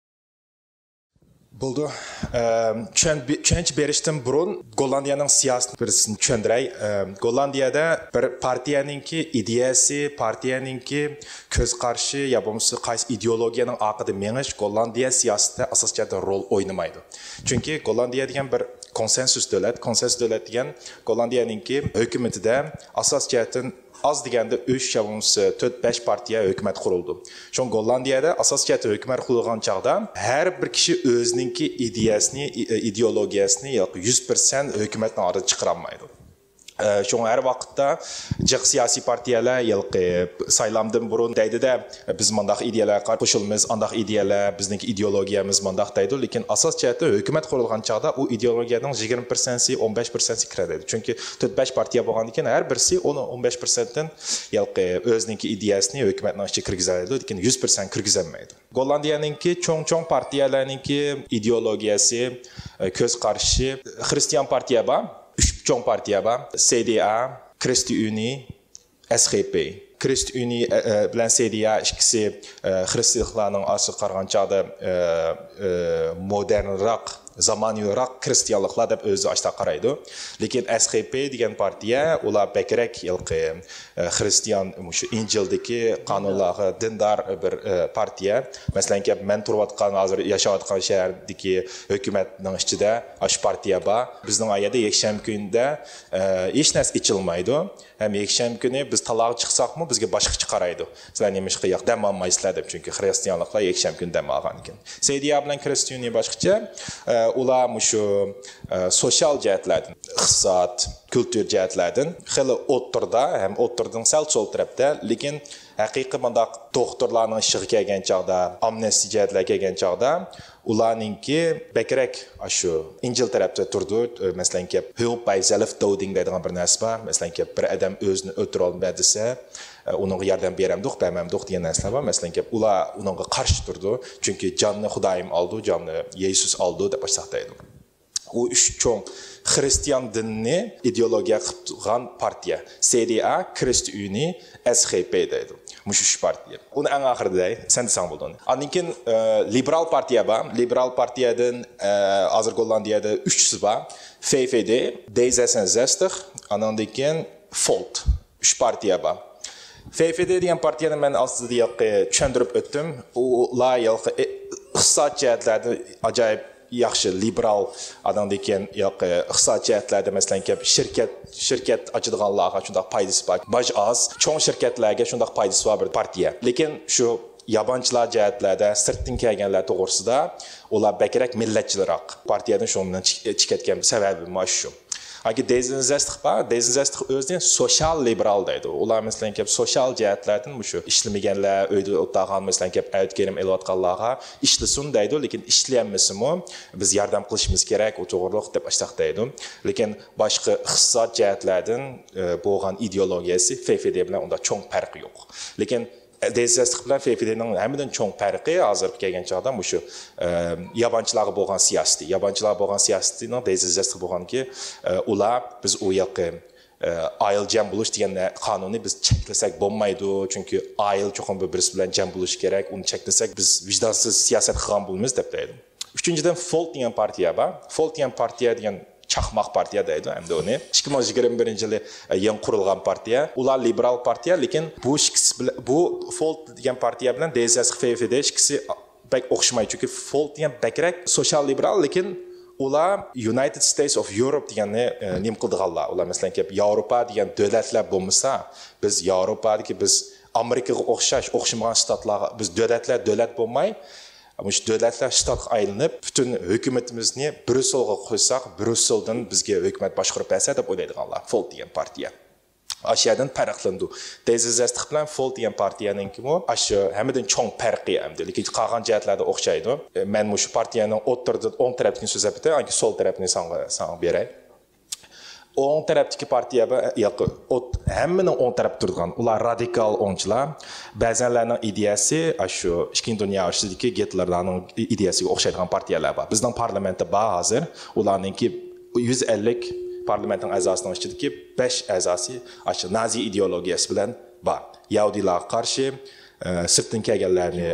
بولدى. ئەم، چۈشەن-، چۈشەنچە بېرىشتىن بۇرۇن گوللاندىيەنىڭ سىياسىتىنى بىرسىنى چۈشەندۈرەي. ئەم، گوللاندىيەدە بىر پارتىيەنىڭكى ئىدىيەسى، پارتىيەنىڭكى كۆز قارىشى يا بولمىسا قايسى ئىدېئولوگىيەنىڭ ئارقىدا مېڭىش گوللاندىيە سىياسىتىدە ئاساسىي جەھەتتە رول ئوينىمايدۇ. چۈنكى گوللاندىيە دېگەن بىر كونسېنسۇس دۆلەت. كونسېنسۇس دۆلەت دېگەن گوللاندىيەنىڭكى ھۆكۈمىتىدە ئاساسىي جەھەتتىن ئاز دېگەندە ئۈچ يا بولمىسا تۆت، بەش پارتىيە ھۆكۈمەت قۇرۇلىدۇ. شۇڭا گوللاندىيەدە ئاساسىي جەھەتتە ھۆكۈمەت قۇرۇلغان چاغدا ھەر بىر كىشى ئۆزىنىڭكى ئىدىيەسىنى، ئى-، ئىدېئولوگىيەسىنى يۈز پىرسەنت ھۆكۈمەتنىڭ ئالدىدا چىقىرالمايدۇ. ئە، شۇڭا ھەر ۋاقىتتا جىق سىياسىي پارتىيەلەر ھېلىقى سايلامدىن بۇرۇن دەيدۇ-دە، بىز مانداق ئىدىيەلەرگە قوشۇلىمىز، ئانداق ئىدىيەلەر، بىزنىڭكى ئىدېئولوگىيەمىز مانداق دەيدۇ. لېكىن ئاساسىي جەھەتتە ھۆكۈمەت قۇرۇلغان چاغدا ئۇ ئىدېئولوگىيەنىڭ يىگىرمە پىرسەنتى، ئون بەش پىرسەنتى كىرەلەيدۇ. چۈنكى تۆت، بەش پارتىيە بولغاندىكىن ھەر بىرسى ئون، ئون بەش پىرسەنتتىن ھېلىقى ئۆزىنىڭكى ئىدىيەسىنى ھۆكۈمەتنىڭ ئىچىگە كىرگۈزەلەيدۇ، لېكىن يۈز پىرسەنت كىرگۈزەلمەيدۇ. گوللاندىيەنىڭكى چوڭ-چوڭ پارتىيەلەرنىڭكى ئىدېئولوگىيەسى، كۆز قارىشى، خرىستىيان پارتىيە بار، ئۈچ چوڭ پارتىيە بار، سى دى ئا، كرېستىئۇنى، ئەس خې پې. كرېستىئۇنى، ئە، ئە، بىلەن سى دى ئا ئىككىسى، ئە، خرىستىيانلارنىڭ ئارىسىغا قارىغان چاغدا، ئە، ئە، مودېرنراق، زامانىۋىراق خرىستىيانلىقلار دەپ ئۆزى ئاشتا قارايدۇ. لېكىن ئەس خې پې دېگەن پارتىيە، ئۇلار بەكرەك ھېلىقى، ئە، خرىستىيان، مۇشۇ ئىنجىلدىكى قانۇنلارغا، دىندار بىر، ئە، پارتىيە. مەسىلەن، كەپ مەن تۇرۇۋاتقان، ھازىر ياشاۋاتقان شەھەردىكى ھۆكۈمەتنىڭ ئىچىدە ئاشۇ پارتىيە بار. بىزنىڭ ئايەدە يەكشەنبە كۈنىدە، ئە، ھېچ نەرسە ئېچىلمايدۇ. ھەم يەكشەنبە كۈنى بىز تالاغا چىقساقمۇ، بىزگە باشقىچە قارايدۇ. سىلەر نېمىشقا ياق دەم ئالمايسىلەر دەپ، چۈنكى خرىستىيانلىقلار يەكشەنبە كۈنى دەم ئالغان ئىكەن. سې دې ئا بىلەن كرېستىيۇنى باشقىچە، ئە، ئۇلار مۇشۇ، ئە، سوشال جەھەتلەردىن، ئىقتىساد، كۈلتۈر جەھەتلەردىن خېلى ئوتتۇرىدا، ھەم ئوتتۇرىدىن سەل سول تەرەپتە، لېكىن ھەقىقىي مۇنداق دوختۇرلارنىڭ ئىشىغا كەلگەن چاغدا، ئامنىستى جەھەتلەرگە كەلگەن چاغدا، ئۇلارنىڭكى بەكرەك ئاشۇ ئىنجىل تەرەپتە تۇرىدۇ. ئە، مەسىلەن، كەپ، «Help thyself» دەيدىغان بىر نەرسە بار. مەسىلەن، كەپ، بىر ئادەم ئۆزىنى ئۆلتۈرۈۋالما دېسە، ئە، ئۇنىڭغا ياردەم بېرەمدۇق، بەرمەمدۇق دېگەن نەرسىلەر بار. مەسىلەن، كەپ، ئۇلار ئۇنىڭغا قارشى تۇرىدۇ. چۈنكى جاننى خۇدايىم ئالىدۇ، جاننى يېسۇس ئالىدۇ دەپ ئاشتاق دەيدۇ. ئۇ ئۈچ چوڭ خرىستىيان دىنىنى ئىدېئولوگىيە قىلىپ تۇرغان پارتىيە. سې دې ئا، كرېستىيۇنى، ئەس خې پې دەيدۇ. مۇشۇ ئۈچ پارتىيە. ئۇنى ئەڭ ئاخىرىدا دەي، سەن دېسەڭ بولىدۇ ئۇنى. ئاندىن كېيىن، ئە، لىبېرال پارتىيە بار. لىبېرال پارتىيەدىن، ئە، ھازىر گوللاندىيەدە ئۈچسى بار. فې فې دې، دې زەسەن زەستىخ، ئانىڭدىن كېيىن فولت. ئۈچ پارتىيە بار. فې فې دې دېگەن پارتىيەنى مەن ئاستىدا ياقى چۈشەندۈرۈپ ئۆتتۈم. ئۇلار ياقى ئىقتىساد جەھەتلەردە ئاجايىپ ياخشى، لىبېرال، ئانىڭدىن كېيىن ياقى ئىقتىساد جەھەتلەردە، مەسىلەن، كەپ شىركەت، شىركەت ئاچىدىغانلارغا شۇنداق پايدىسى بار. باج ئاز، چوڭ شىركەتلەرگە شۇنداق پايدىسى بار بىر پارتىيە. لېكىن شۇ يابانچىلار جەھەتلەردە، سىرتتىن كەلگەنلەر توغرىسىدا ئۇلار بەكرەك مىللەتچىلراق. پارتىيەدىن شۇنىڭ بىلەن چىك-، چىكەتكەن سەۋەبىمۇ شۇ. ئاكى دېزىنزەستىق بار. دېزىنزەستىق ئۆزىنى سوشال لىبېرال دەيدۇ. ئۇلار، مەسىلەن، كەپ سوشال جەھەتلەردىن مۇشۇ ئىشلىمىگەنلەر، ئۆيدە ئولتۇرغان، مەسىلەن، كەپ ئەۋەت كىرىم ئېلىۋاتقانلارغا ئىشلىسۇن دەيدۇ، لېكىن ئىشلىيەلمىسىمۇ بىز ياردەم قىلىشىمىز كېرەك، ئۇ توغرۇلۇق دەپ ئاشتاق دەيدۇ. لېكىن باشقا ئىقتىساد جەھەتلەردىن، ئە، بولغان ئىدېئولوگىيەسى فې فې دې بىلەن ئۇنداق چوڭ پەرقى يوق. لېكىن دېزىنزەستىق بىلەن فې فې دېنىڭ ھەممىدىن چوڭ پەرقى ھازىرقى كەلگەن چاغدا مۇشۇ، ئە، يابانچىلارغا بولغان سىياسىتى. يابانچىلارغا بولغان سىياسىتىنىڭ دېزىنزەستىق بولغانكى، ئە، ئۇلار بىز ئۇ ياقى، ئە، ئائىلە جەم بولۇش دېگەن قانۇننى بىز چەكلىسەك بولمايدۇ. چۈنكى ئائىلە چوقۇم بىر-، بىرسى بىلەن جەم بولۇشى كېرەك. ئۇنى چەكلىسەك بىز ۋىجدانسىز سىياسەت قىلغان بولىمىز دەپ دەيدۇ. ئۈچىنچىدىن، فولت دېگەن پارتىيە بار. فولت دېگەن پارتىيە دېگەن چاقماق پارتىيە دەيدۇ ئەمدى ئۇنى. ئىككى مىڭ يىگىرمە بىرىنچى يىلى، ئە، يېڭى قۇرۇلغان پارتىيە. ئۇلار لىبېرال پارتىيە، لېكىن بۇ ئىككىسى بىلەن، بۇ فولت دېگەن پارتىيە بىلەن دېزىنزەستىق فې فې دې ئىككىسى بەك ئوخشىمايدۇ. چۈنكى فولت دېگەن بەكرەك سوشال لىبېرال، لېكىن ئۇلار يۇنايتېد ستېيتس ئوف يۇروپ دېگەننى، ئە، نېمە قىلىدىغانلار. ئۇلار، مەسىلەن، كەپ ياۋروپا دېگەن دۆلەتلەر بولمىسا، بىز ياۋروپادىكى، بىز ئامېرىكىغا ئوخشاش، ئوخشىمىغان شتاتلارغا، بىز دۆلەتلەر دۆلەت بولماي، مۇشۇ دۆلەتلەر شتاتقا ئايلىنىپ، پۈتۈن ھۆكۈمىتىمىزنى بريۇسسېلغا قويساق، بريۇسسېلدىن بىزگە ھۆكۈمەت باشقۇرۇپ بەرسە دەپ ئويلايدىغانلار، فولت دېگەن پارتىيە. ئاشۇ يەردىن پەرقلىنىدۇ. دېزىنزەستىق بىلەن فولت دېگەن پارتىيەنىڭكىمۇ ئاشۇ ھەممىدىن چوڭ پەرقى ئەمدى. لېكىن قالغان جەھەتلەردە ئوخشايدۇ. مەن مۇشۇ پارتىيەنىڭ ئوتتۇرىدا ئوڭ تەرەپتىكىنى سۆزلەپ ئۆتەي، ئاندىن كېيىن سول تەرەپنى ساڭا، ساڭا بېرەي. ئوڭ تەرەپتىكى پارتىيە بىلەن، ياق، ئوت-، ھەممىنىڭ ئوڭ تەرەپتە تۇرىدىغان، ئۇلار رادىكال ئوڭچىلار. بەزەنلەرنىڭ ئىدىيەسى ئاشۇ ئىككىنچى دۇنيا ئۇرۇشىدىكى گىتلېرلارنىڭ ئىدىيەسىگە ئوخشايدىغان پارتىيەلەر بار. بىزنىڭ پارلامېنتتا بار ھازىر. ئۇلارنىڭكى يۈز ئەللىك پارلامېنتنىڭ ئەزاسىنىڭ ئىچىدىكى بەش ئەزاسى ئاشۇ نازى ئىدېئولوگىيەسى بىلەن بار. يەھۇدىيلارغا قارشى، ئە، سىرتتىن كەلگەنلەرنى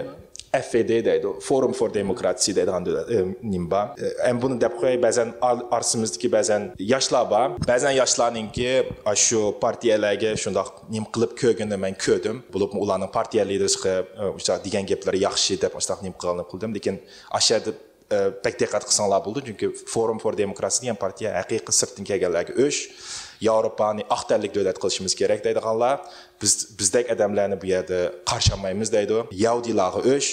ئەف ئې دې دەيدۇ، فورۇم فور دېموكراتسى دەيدىغان دۆلەت، ئە، نېمە بار. ئە، ئەمما بۇنى دەپ قوياي، بەزەن ئار-، ئارىسىمىزدىكى بەزەن ياشلار بار. بەزەن ياشلارنىڭكى ئاشۇ پارتىيەلەرگە شۇنداق نېمە قىلىپ كۆرگىنىنى مەن كۆردۈم. بولۇپمۇ ئۇلارنىڭ پارتىيە لىدېرلىرىغا، ئە، ئۇشۇنداق دېگەن گەپلىرى ياخشى دەپ، ئاشۇنداق نېمە قىلغانلىقىنى قىلدىم. لېكىن ئاشۇ يەردە ئە، بەك دىققەت قىلساڭلار بولىدۇ، چۈنكى فورۇم فور دېموكراتسىيە دېگەن پارتىيە ھەقىقىي سىرتتىن كەلگەنلەرگە ئۆچ، ياۋروپانى ئاق تەنلىك دۆلەت قىلىشىمىز كېرەك دەيدىغانلار، بىز، بىزدەك ئادەملەرنى بۇ يەردە قارشى ئالمايمىز دەيدۇ. يەھۇدىيلارغا ئۆچ،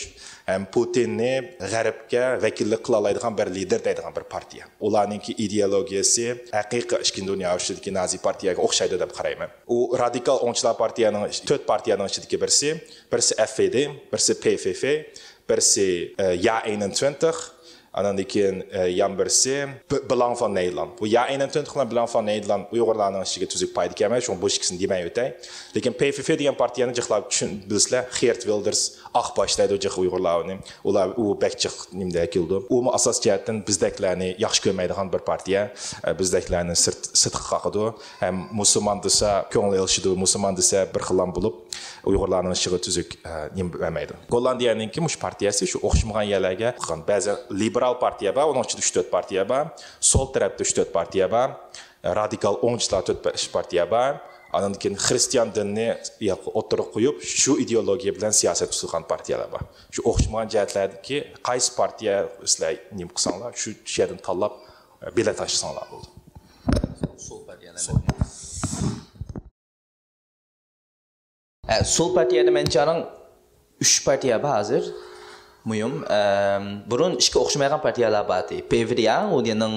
ھەم پۇتىننى غەربكە ۋەكىللىك قىلالايدىغان بىر لىدېر دەيدىغان بىر پارتىيە. ئۇلارنىڭكى ئىدېئولوگىيەسى ھەقىقىي ئىككىنچى دۇنيا ئۇرۇشىدىكى نازى پارتىيەگە ئوخشايدۇ دەپ قارايمەن. ئۇ رادىكال ئوڭچىلار پارتىيەنىڭ، تۆت پارتىيەنىڭ ئىچىدىكى بىرسى، بىرسى ئەف ئې دې، بىرسى پې فې فې، بىرسى، ئە، يا ئەينەنتۋېنتىخ، ئانىڭدىن كېيىن، ئە، يەنە بىرسى ب-، بلانك فون نەيدلاند. بۇ يا ئەينەنتۋېنتىخ بىلەن بلانك فون نەيدلاند ئۇيغۇرلارنىڭ ئىچىگە تۈزۈك پايدا كەلمەيدۇ، شۇڭا بۇ ئىككىسىنى دېمەي ئۆتەي. لېكىن پې فې فې دېگەن پارتىيەنى جىقلاپ چۈشىنىسىلەر، خېرت ۋىلدېرس، ئاق باش دەيدۇ جىق ئۇيغۇرلار ئۇنى. ئۇلار، ئۇ بەك جىق نېمىدە كېلىدۇ. ئۇمۇ ئاساس جەھەتتىن بىزدەكلەرنى ياخشى كۆرمەيدىغان بىر پارتىيە. ئە، بىزدەكلەرنى سىرت-، سىرتقا قاقىدۇ. ھەم مۇسۇلمان دېسە كۆڭلى ئېلىشىدۇ، مۇسۇلمان دېسە بىر خىللام بولۇپ، ئۇيغۇرلارنىڭ ئىشىغا تۈزۈك، ئە، نېمە بەرمەيدۇ. گوللاندىيەنىڭكى مۇشۇ پارتىيەسى شۇ ئوخشىمىغان يەرلەرگە قىلغان. بەزى لىبېرال پارتىيە بار، ئۇنىڭ ئىچىدە ئۈچ تۆت پارتىيە بار. سول تەرەپتە ئۈچ تۆت پارتىيە بار. رادىكال ئوڭچىلار تۆت بەش پارتىيە بار. ئاندىن كېيىن خرىستىيان دىننى ئوتتۇرىغا قويۇپ، شۇ ئىدېئولوگىيە بىلەن سىياسەت تۇتىدىغان پارتىيەلەر بار. شۇ ئوخشىمىغان جەھەتلەردىكى قايسى پارتىيە سىلەر نېمە قىلساڭلار، شۇ يەردىن تاللاپ، بېلەت تاشلىساڭلار بولدى. سول پارتىيەلەر. ھە، سول پارتىيەدە مەنچە ئاران ئۈچ پارتىيە بار ھازىر. مۇھىم. ئەم، بۇرۇن ئىككى ئوخشىمايدىغان پارتىيەلەر بار ئىدى. پىۋدىيا، ئۇ دېگەننىڭ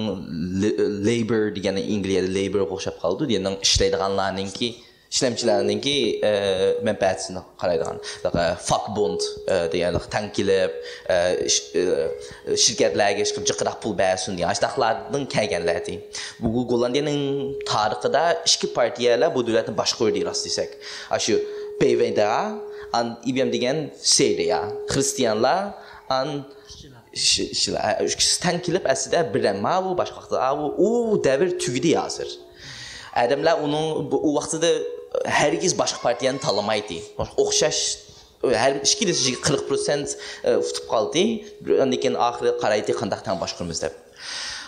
لې-، لېيبور دېگەن ئىنگلىيەدە لېيبورغا ئوخشاپ قالىدۇ. دېگەننىڭ ئىشلەيدىغانلارنىڭكى، ئىشلەمچىلەرنىڭكى، ئە، مەنپەئەتىنى قارايدىغان. فاكبوند، ئە، دېگەن تەڭ كېلىپ، ئە، ئىش-، ئە، شىركەتلەرگە ئىشقىلىپ جىقراق پۇل بەرسۇن دېگەن ئاشتاقلاردىن كەلگەنلەر ئىدى. بۇ گوللاندىيەنىڭ تارىخىدا ئىككى پارتىيەلەر بۇ دۆلەتنى باشقۇردى، راست دېسەك. ئاشۇ پىۋدىيا، ئان ئىبيام دېگەن سىيدىيا، خرىستىيانلار، ئان شىلا، ئۈچ كىشى تەڭ كېلىپ ئەسلىدە بىر، ئەمما بۇ باشقا ۋاقىتتا، ئا، ئۇ، ئۇ دەۋر تۈگىدى ھازىر. ئادەملەر ئۇنىڭ بۇ، ئۇ ۋاقتىدا ھەرگىز باشقا پارتىيەنى تاللىمايتتى. ئوخشاش، ھەر ئىككىلىسى قىرىق پىرسەنت ئۇتۇپ قالدى. ئاندىن كېيىن ئاخىرى قارايتتى، قانداق تەڭ باشقۇرىمىز دەپ.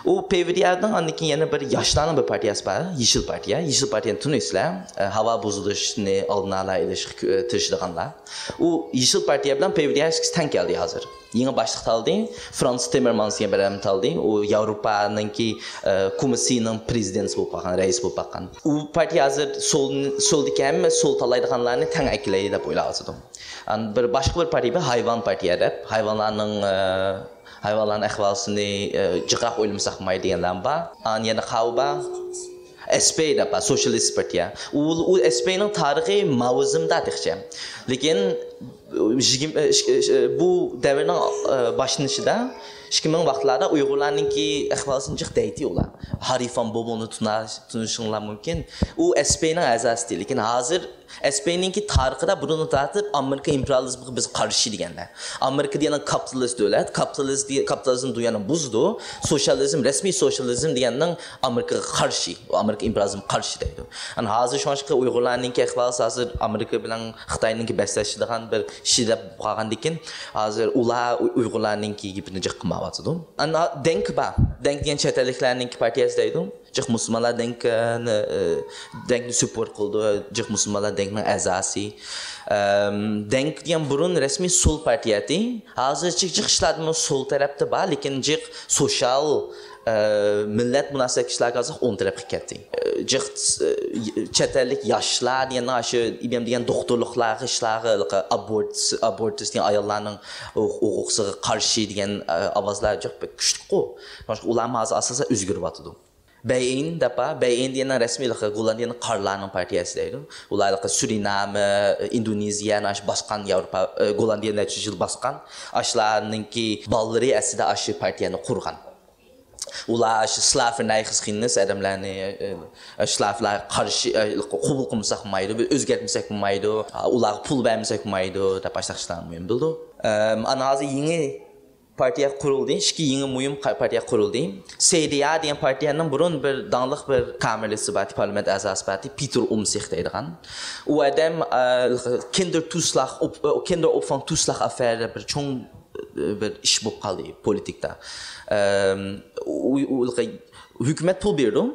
ئۇ پىۋدىيانىڭ ئاندىن كېيىن يەنە بىر ياشلارنىڭ بىر پارتىيەسى بار، يېشىل پارتىيە. يېشىل پارتىيەنى تونۇيسىلەر. ئە، ھاۋا بۇزۇلۇشنى ئالدىنى ئالا ئېلىشقا كۆ-، تىرىشىدىغانلار. ئۇ يېشىل پارتىيە بىلەن پىۋدىيا ئىككىسى تەڭ كەلدى ھازىر. يېڭى باشلىق تالدى. فرانس تىممېرمانس دېگەن بىر ئادەم تالدى. ئۇ ياۋروپانىڭكى، ئە، كومىسسىيىنىڭ پرېزىدېنتى بولۇپ باققان، رەئىسى بولۇپ باققان. ئۇ پارتىيە ھازىر سول، سولدىكى ھەممە سول تاللايدىغانلارنى تەڭ ئەكېلەيلى دەپ ئويلاۋاتىدۇ. ئان-، بىر باشقا بىر پارتىيە بار، ھايۋان پارتىيە دەپ. ھايۋانلارنىڭ، ئە، ھايۋانلارنىڭ ئەھۋالىنى، ئە، جىقراق ئويلىمىساق بولمايدۇ دېگەنلەرمۇ بار. ئان يەنە قاۋۇ بار. ئەس پى دەپ بار، سوتسىيالىست پارتىيە. ئۇ، ئۇ ئەس پىنىڭ تارىخى ماۋزېمدا تېخىچە. لېكىن يىگىرمە، ئە، ئىش-، ئىش-، بۇ دەۋرنىڭ، ئە، باشلىنىشىدا ئىككى مىڭ ۋاقىتلاردا ئۇيغۇرلارنىڭكى ئەھۋالىسىنى جىق دەيتتى ئۇلار. ھارىفان بومونى تونۇ-، تونۇشۇڭلار مۇمكىن. ئۇ ئەس پىنىڭ ئەزاسى، لېكىن ھازىر ئەس پىنىڭكى تارىخىدا بۇرۇندىن تارتىپ ئامېرىكا ئىمپېرىيالىزمىغا بىز قارشى دېگەنلەر. ئامېرىكا دېگەن كاپىتالىست دۆلەت، كاپىتالىز-، كاپىتالىزم دۇنيانى بۇزىدۇ، سوتسىيالىزم، رەسمىي سوتسىيالىزم دېگەننىڭ ئامېرىكىغا قارشى، ئۇ ئامېرىكا ئىمپېرىيالىزمىغا قارشى دەيدۇ. ئەنە ھازىر شۇڭلاشقا ئۇيغۇرلارنىڭكى ئەھۋالى ھازىر ئامېرىكا بىلەن خىتاينىڭكى بەسلەشىدىغان بىر ئىشى دەپ قالغاندىكىن، ھازىر ئۇلار ئۇ-، ئۇيغۇرلارنىڭكى گېپىنى جىق قىلمايۋاتىدۇ. ئەنە دېڭك بار، دېڭك دېگەن چەت ئەللىكلەرنىڭكى پارتىيەسى دەيدۇ. جىق مۇسۇلمانلار دېڭكنى، ئە، دېڭكنى سۈپورت قىلىدۇ، جىق مۇسۇلمانلار دېڭكنىڭ ئەزاسى. ئەم، دېڭك دېگەن بۇرۇن رەسمىي سول پارتىيە ئىدى. ھازىرچە جىق ئىشلاردىمۇ سول تەرەپتە بار، لېكىن جىق سوشال، ئە، مىللەت مۇناسىۋەتلىك ئىشلارغا ھازىر ئوڭ تەرەپكە كەتتى. ئە، جىق، ئە، چەت ئەللىك ياشلار دېگەن، ئاشۇ ئىبيام دېگەن دوختۇرلۇقلارغا، ئىشلارغا، ئابورت، ئابورتىس دېگەن ئاياللارنىڭ ھوقۇقىغا قارشى دېگەن، ئە، ئاۋازلار جىق بەك كۈچلۈكقۇ. شۇڭلاشقا ئۇلارمۇ ھازىر ئاساسەن ئۆزگىرىۋاتىدۇ. بەيئىن دەپ بار. بەيئىن دېگەننىڭ رەسمىيلىقى گوللاندىيەنىڭ قارىلارنىڭ پارتىيەسى دەيدۇ. ئۇلار ھېلىقى سۇرىنامى، ئىندونېزىيەنى ئاشۇ باسقان ياۋروپا، ئە، گوللاندىيە نەچچە يۈز يىل باسقان. ئاشۇلارنىڭكى بالىلىرى ئەسلىدە ئاشۇ پارتىيەنى قۇرغان. ئۇلار ئاشۇ سلاف رېنايخسخىننېس ئادەملەرنى، ئە، ئە، سلافلارغا قارشى، ئە، قوبۇل قىلمىساق بولمايدۇ، بىز ئۆزگەرتمىسەك بولمايدۇ، ئۇلارغا پۇل بەرمىسەك بولمايدۇ دەپ ئاشۇنداق ئىشلارنى مۇھىم بىلىدۇ. ئەم، ئانا ھازىر يېڭى پارتىيە قۇرۇلدى، ئىككى يېڭى مۇھىم قا-، پارتىيە قۇرۇلدى. سىيدىيا دېگەن پارتىيەنىڭ بۇرۇن بىر داڭلىق بىر كامېرلىسى بار، پارلامېنت ئەزاسى بار، پېتېر ئۇمسىخ دەيدىغان. ئۇ ئادەم، ئە، كىندېر توسلاخ، ئوپ-، ئە، كىندېر ئوپفانگ توسلاخ ئافېرى بىر چوڭ، ئە، بىر ئىش بولۇپ قالدى پولىتىكىدا. ئەم، ئۇ، ئۇ، ئۇ، ھۆكۈمەت پۇل بېرىدۇ.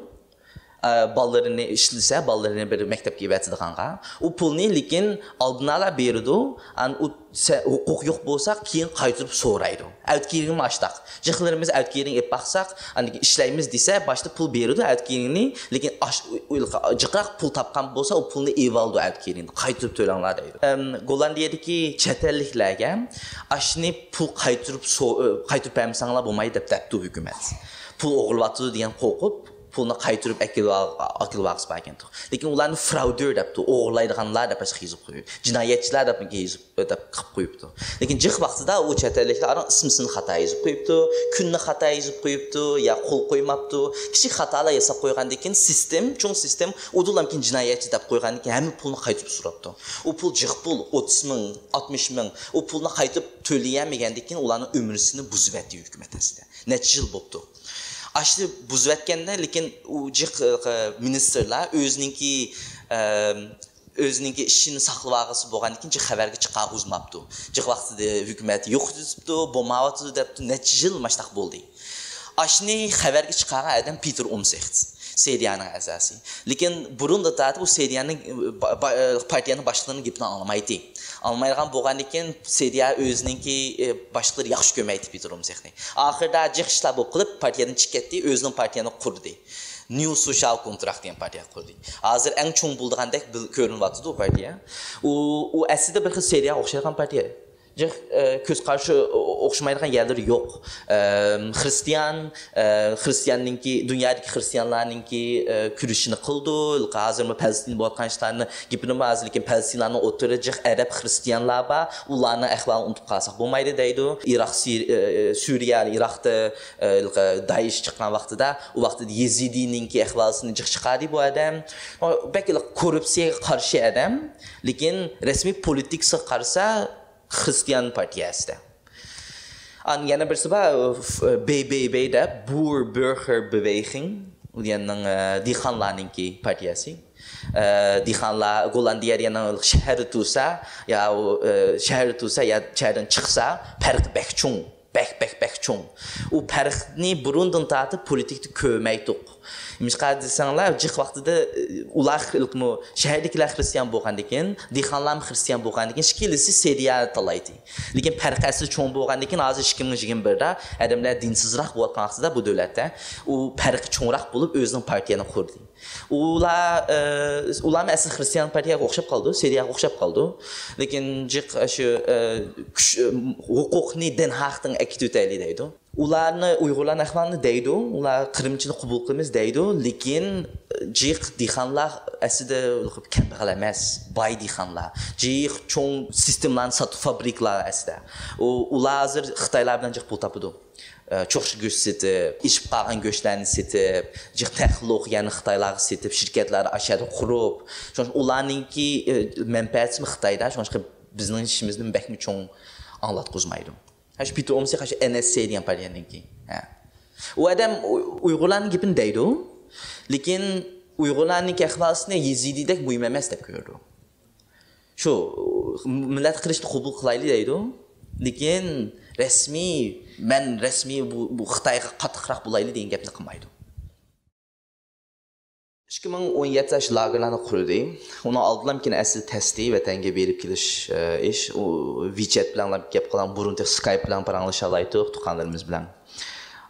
ئە، بالىلىرىنى ئىشلىسە، بالىلىرىنى بىر مەكتەپكە ئېۋەتىدىغانغا. ئۇ پۇلنى لېكىن ئالدىنئالا بېرىدۇ. ئان ئۇ سە-، ھوقۇق يوق بولسا، كېيىن قايتۇرۇپ سورايدۇ. ئەتىگىنىمۇ ئاشتاق. جىقلىرىمىز ئەتىگىنى ئېلىپ باقساق، ئاندىن كېيىن ئىشلەيمىز دېسە، باشتا پۇل بېرىدۇ ئەتىگىنى، لېكىن ئاش-، ئۇ-، ئۇ-، جىقراق پۇل تاپقان بولسا، ئۇ پۇلنى ئېلىۋالىدۇ ئەتىگىنى، قايتۇرۇپ تۆلەڭلار دەيدۇ. ئەم، گوللاندىيەدىكى چەت ئەللىكلەرگە ئاشۇنى پۇل قايتۇرۇپ سو-، ئە، قايتۇرۇپ بەرمىسەڭلار بولمايدۇ دەپ دەپتۇ ھۆكۈمەت. پۇل ئوغرىلىۋاتىدۇ دېگەن قورقۇپ، پۇلنى قايتۇرۇپ ئەكېلىۋال-، ئەكېلىۋالغۇسى باركەنتۇق. لېكىن ئۇلارنى فراودېر دەپتۇ، ئوغرىلايدىغانلار دەپ باشقا يېزىپ قويۇپ، جىنايەتچىلەر دەپ يېزىپ، دەپ قىلىپ قويۇپتۇ. لېكىن جىق ۋاقتىدا ئۇ چەت ئەللىكلەر ئاران ئىسمىسىنى خاتا يېزىپ قويۇپتۇ، كۈننى خاتا يېزىپ قويۇپتۇ، يا قول قويماپتۇ. كىچىك خاتالار ياساپ قويغاندىن كېيىن سىستېم، چوڭ سىستېم ئۇدۇللام كېيىن جىنايەتچى دەپ قويغاندىن كېيىن ھەممە پۇلنى قايتۇرۇپ سوراپتۇ. ئۇ پۇل جىق پۇل، ئوتتۇز مىڭ، ئاتمىش مىڭ. ئۇ پۇلنى قايتۇرۇپ تۆلىيەلمىگەندىن كېيىن ئۇلارنىڭ ئۆمرىسىنى بۇزۇۋەتتى ھۆكۈمەت ئەسلىدە. نەچچە يىل بوپتۇ. ئاشۇ بۇزۇۋەتكەندە، لېكىن ئۇ جىق، ئە، مىنىستىرلار ئۆزىنىڭكى، ئە، ئۆزىنىڭكى ئىشىنى ساقلىۋالغۇسى بولغاندىكىن، جىق خەۋەرگە چىقارغۇزماپتۇ. جىق ۋاقتىدا ھۆكۈمەت يوقىتىپتۇ، بولمايۋاتىدۇ دەپتۇ، نەچچە يىل ماشتاق بولدى. ئاشۇنى خەۋەرگە چىقارغان ئادەم پېتېر ئومسېخت، سېدىيانىڭ ئەزاسى. لېكىن بۇرۇندىن تارتىپ ئۇ سېدىيانىڭ، با-، با-، پارتىيەنىڭ باشلىقىنىڭ گېپىنى ئاڭلىمايتتى. ئاڭلىمايدىغان بولغاندىكىن، سېدىيا ئۆزىنىڭكى، ئە، باشلىقلىرى ياخشى كۆرمەيتتى پېتېر ئومسېختنى. ئاخىرىدا جىق ئىشلار بولۇپ قېلىپ، پارتىيەدىن چىقىپ كەتتى، ئۆزىنىڭ پارتىيەنى قۇردى. نيۇ سوشال كونتراكت دېگەن پارتىيە قۇردى. ھازىر ئەڭ چوڭ بولىدىغاندەك بىل-، كۆرۈنۈۋاتىدۇ پارتىيە. ئۇ، ئۇ ئەسلىدە بىر خىل سېدىياغا ئوخشايدىغان پارتىيە. جىق، ئە، كۆز قارىشى ئو-، ئوخشىمايدىغان يەرلىرى يوق. ئەم، خرىستىيان، ئە، خرىستىياننىڭكى، دۇنيادىكى خرىستىيانلارنىڭكى، ئە، كۈرىشىنى قىلىدۇ. ھازىرمۇ پەلەستىندە بولۇۋاتقان ئىشلارنى گېپىنىمۇ ھازىر، لېكىن پەلەستىنلارنىڭ ئوتتۇرىدا جىق ئەرەب خرىستىيانلار بار. ئۇلارنىڭ ئەھۋالىنى ئۇنتۇپ قالساق بولمايدۇ دەيدۇ. ئىراق، سىر-، ئە، سۈرىيە، ئىراقتا، ئە، دائىش چىققان ۋاقتىدا، ئۇ ۋاقتىدا يېزىدىنىڭكى ئەھۋالىسىنى جىق چىقاردى بۇ ئادەم. بەك كوررۇپسىيەگە قارشى ئادەم، لېكىن رەسمىي پولىتىكىسىغا قارىسا، خرىستىيان پارتىيەسىدە. ئان يەنە بىرسى بار، ف-، بې بې بې دەپ، بۇر بۆرخېر بېۋېخىڭ، ئۇ يەنىڭ، ئە، دېھقانلارنىڭكى پارتىيەسى. ئە، دېھقانلار گوللاندىيەدە يەنە شەھەردە تۇرسا، يا ئۇ، ئە، شەھەردە تۇرسا، يا شەھەردىن چىقسا، پەرقى بەك چوڭ. بەك، بەك، بەك چوڭ. ئۇ پەرقنى بۇرۇندىن تارتىپ پولىتىكىدا كۆرمەيتتۇق. نېمىشقا دېسەڭلار، جىق ۋاقتىدا، ئە، ئۇلار خىلقىمۇ شەھەردىكىلەر خرىستىيان بولغاندىكىن، دېھقانلارمۇ خرىستىيان بولغاندىكىن، ئىككىلىسى سېدىيا تاللايتتى. لېكىن پەرقى ئەسلى چوڭ بولغاندىكىن، ھازىر ئىككى مىڭ يىگىرمە بىردە ئادەملەر دىنسىزراق بولۇۋاتقان ۋاقتىدا بۇ دۆلەتتە، ئۇ پەرقى چوڭراق بولۇپ، ئۆزىنىڭ پارتىيەنى قۇردى. ئۇلار، ئە، ئۇلارمۇ ئەسلى خرىستىيان پارتىيەگە ئوخشاپ قالىدۇ، سېدىياغا ئوخشاپ قالىدۇ. لېكىن جىق شۇ، ئە، كۈچ، ئە، ھوقۇقنى دەنھاقتىن ئەكېتىۋېتەيلى دەيدۇ. ئۇلارنى، ئۇيغۇرلارنىڭ ئەھۋالىنى دەيدۇ، ئۇلار قىرىمچىنى قوبۇل قىلىمىز دەيدۇ، لېكىن جىق دېھقانلار ئەسلىدە كەمبەغەل ئەمەس، باي دېھقانلار. جىق چوڭ سىستېمىلارنى ساتىدۇ، فابرىكىلار ئەسلىدە. ئۇ، ئۇلار ھازىر خىتايلار بىلەن جىق پۇل تاپىدۇ. ئە، چوقچا گۆش سېتىپ، ئېشىپ قالغان گۆشلەرنى سېتىپ، جىق تەخلۇق، يەنى خىتايلارغا سېتىپ، شىركەتلەرنى ئاشۇ يەردە قۇرۇپ، شۇنىڭ ئۈچۈن ئۇلارنىڭكى، ئە، مەنپەئەتىمۇ خىتايدا، شۇنىڭ ئۈچۈن بىزنىڭ ئىشىمىزنى بەكمۇ چوڭ ئاڭلاتقۇزمايدۇ. ھە، شۇ پېتېر ئومسېخت، ھە، شۇ ئېن ئېس سى دېگەن پارتىيەنىڭكى. ھە. ئۇ ئادەم ئۇ-، ئۇيغۇرلارنىڭ گېپىنى دەيدۇ، لېكىن ئۇيغۇرلارنىڭكى ئەھۋالىسىنى يېزىدىدەك مۇھىم ئەمەس دەپ كۆرىدۇ. شۇ مىللەت قىرىشنى قوبۇل قىلايلى دەيدۇ، لېكىن رەسمىي، مەن رەسمىي بۇ، بۇ خىتايغا قاتتىقراق بولايلى دېگەن گەپنى قىلمايدۇ. ئىككى مىڭ ئون يەتتە ئاشۇ لاگېرلارنى قۇردى. ئۇنىڭ ئالدىنلامكىن ئەسلى تەستى ۋەتەنگە بېرىپ كېلىش، ئە، ئىش. ئۇ ۋىچەت بىلەن گەپ قىلغان، بۇرۇن تېخى سكايپ بىلەن پاراڭلىشالايتتۇق تۇغقانلىرىمىز بىلەن.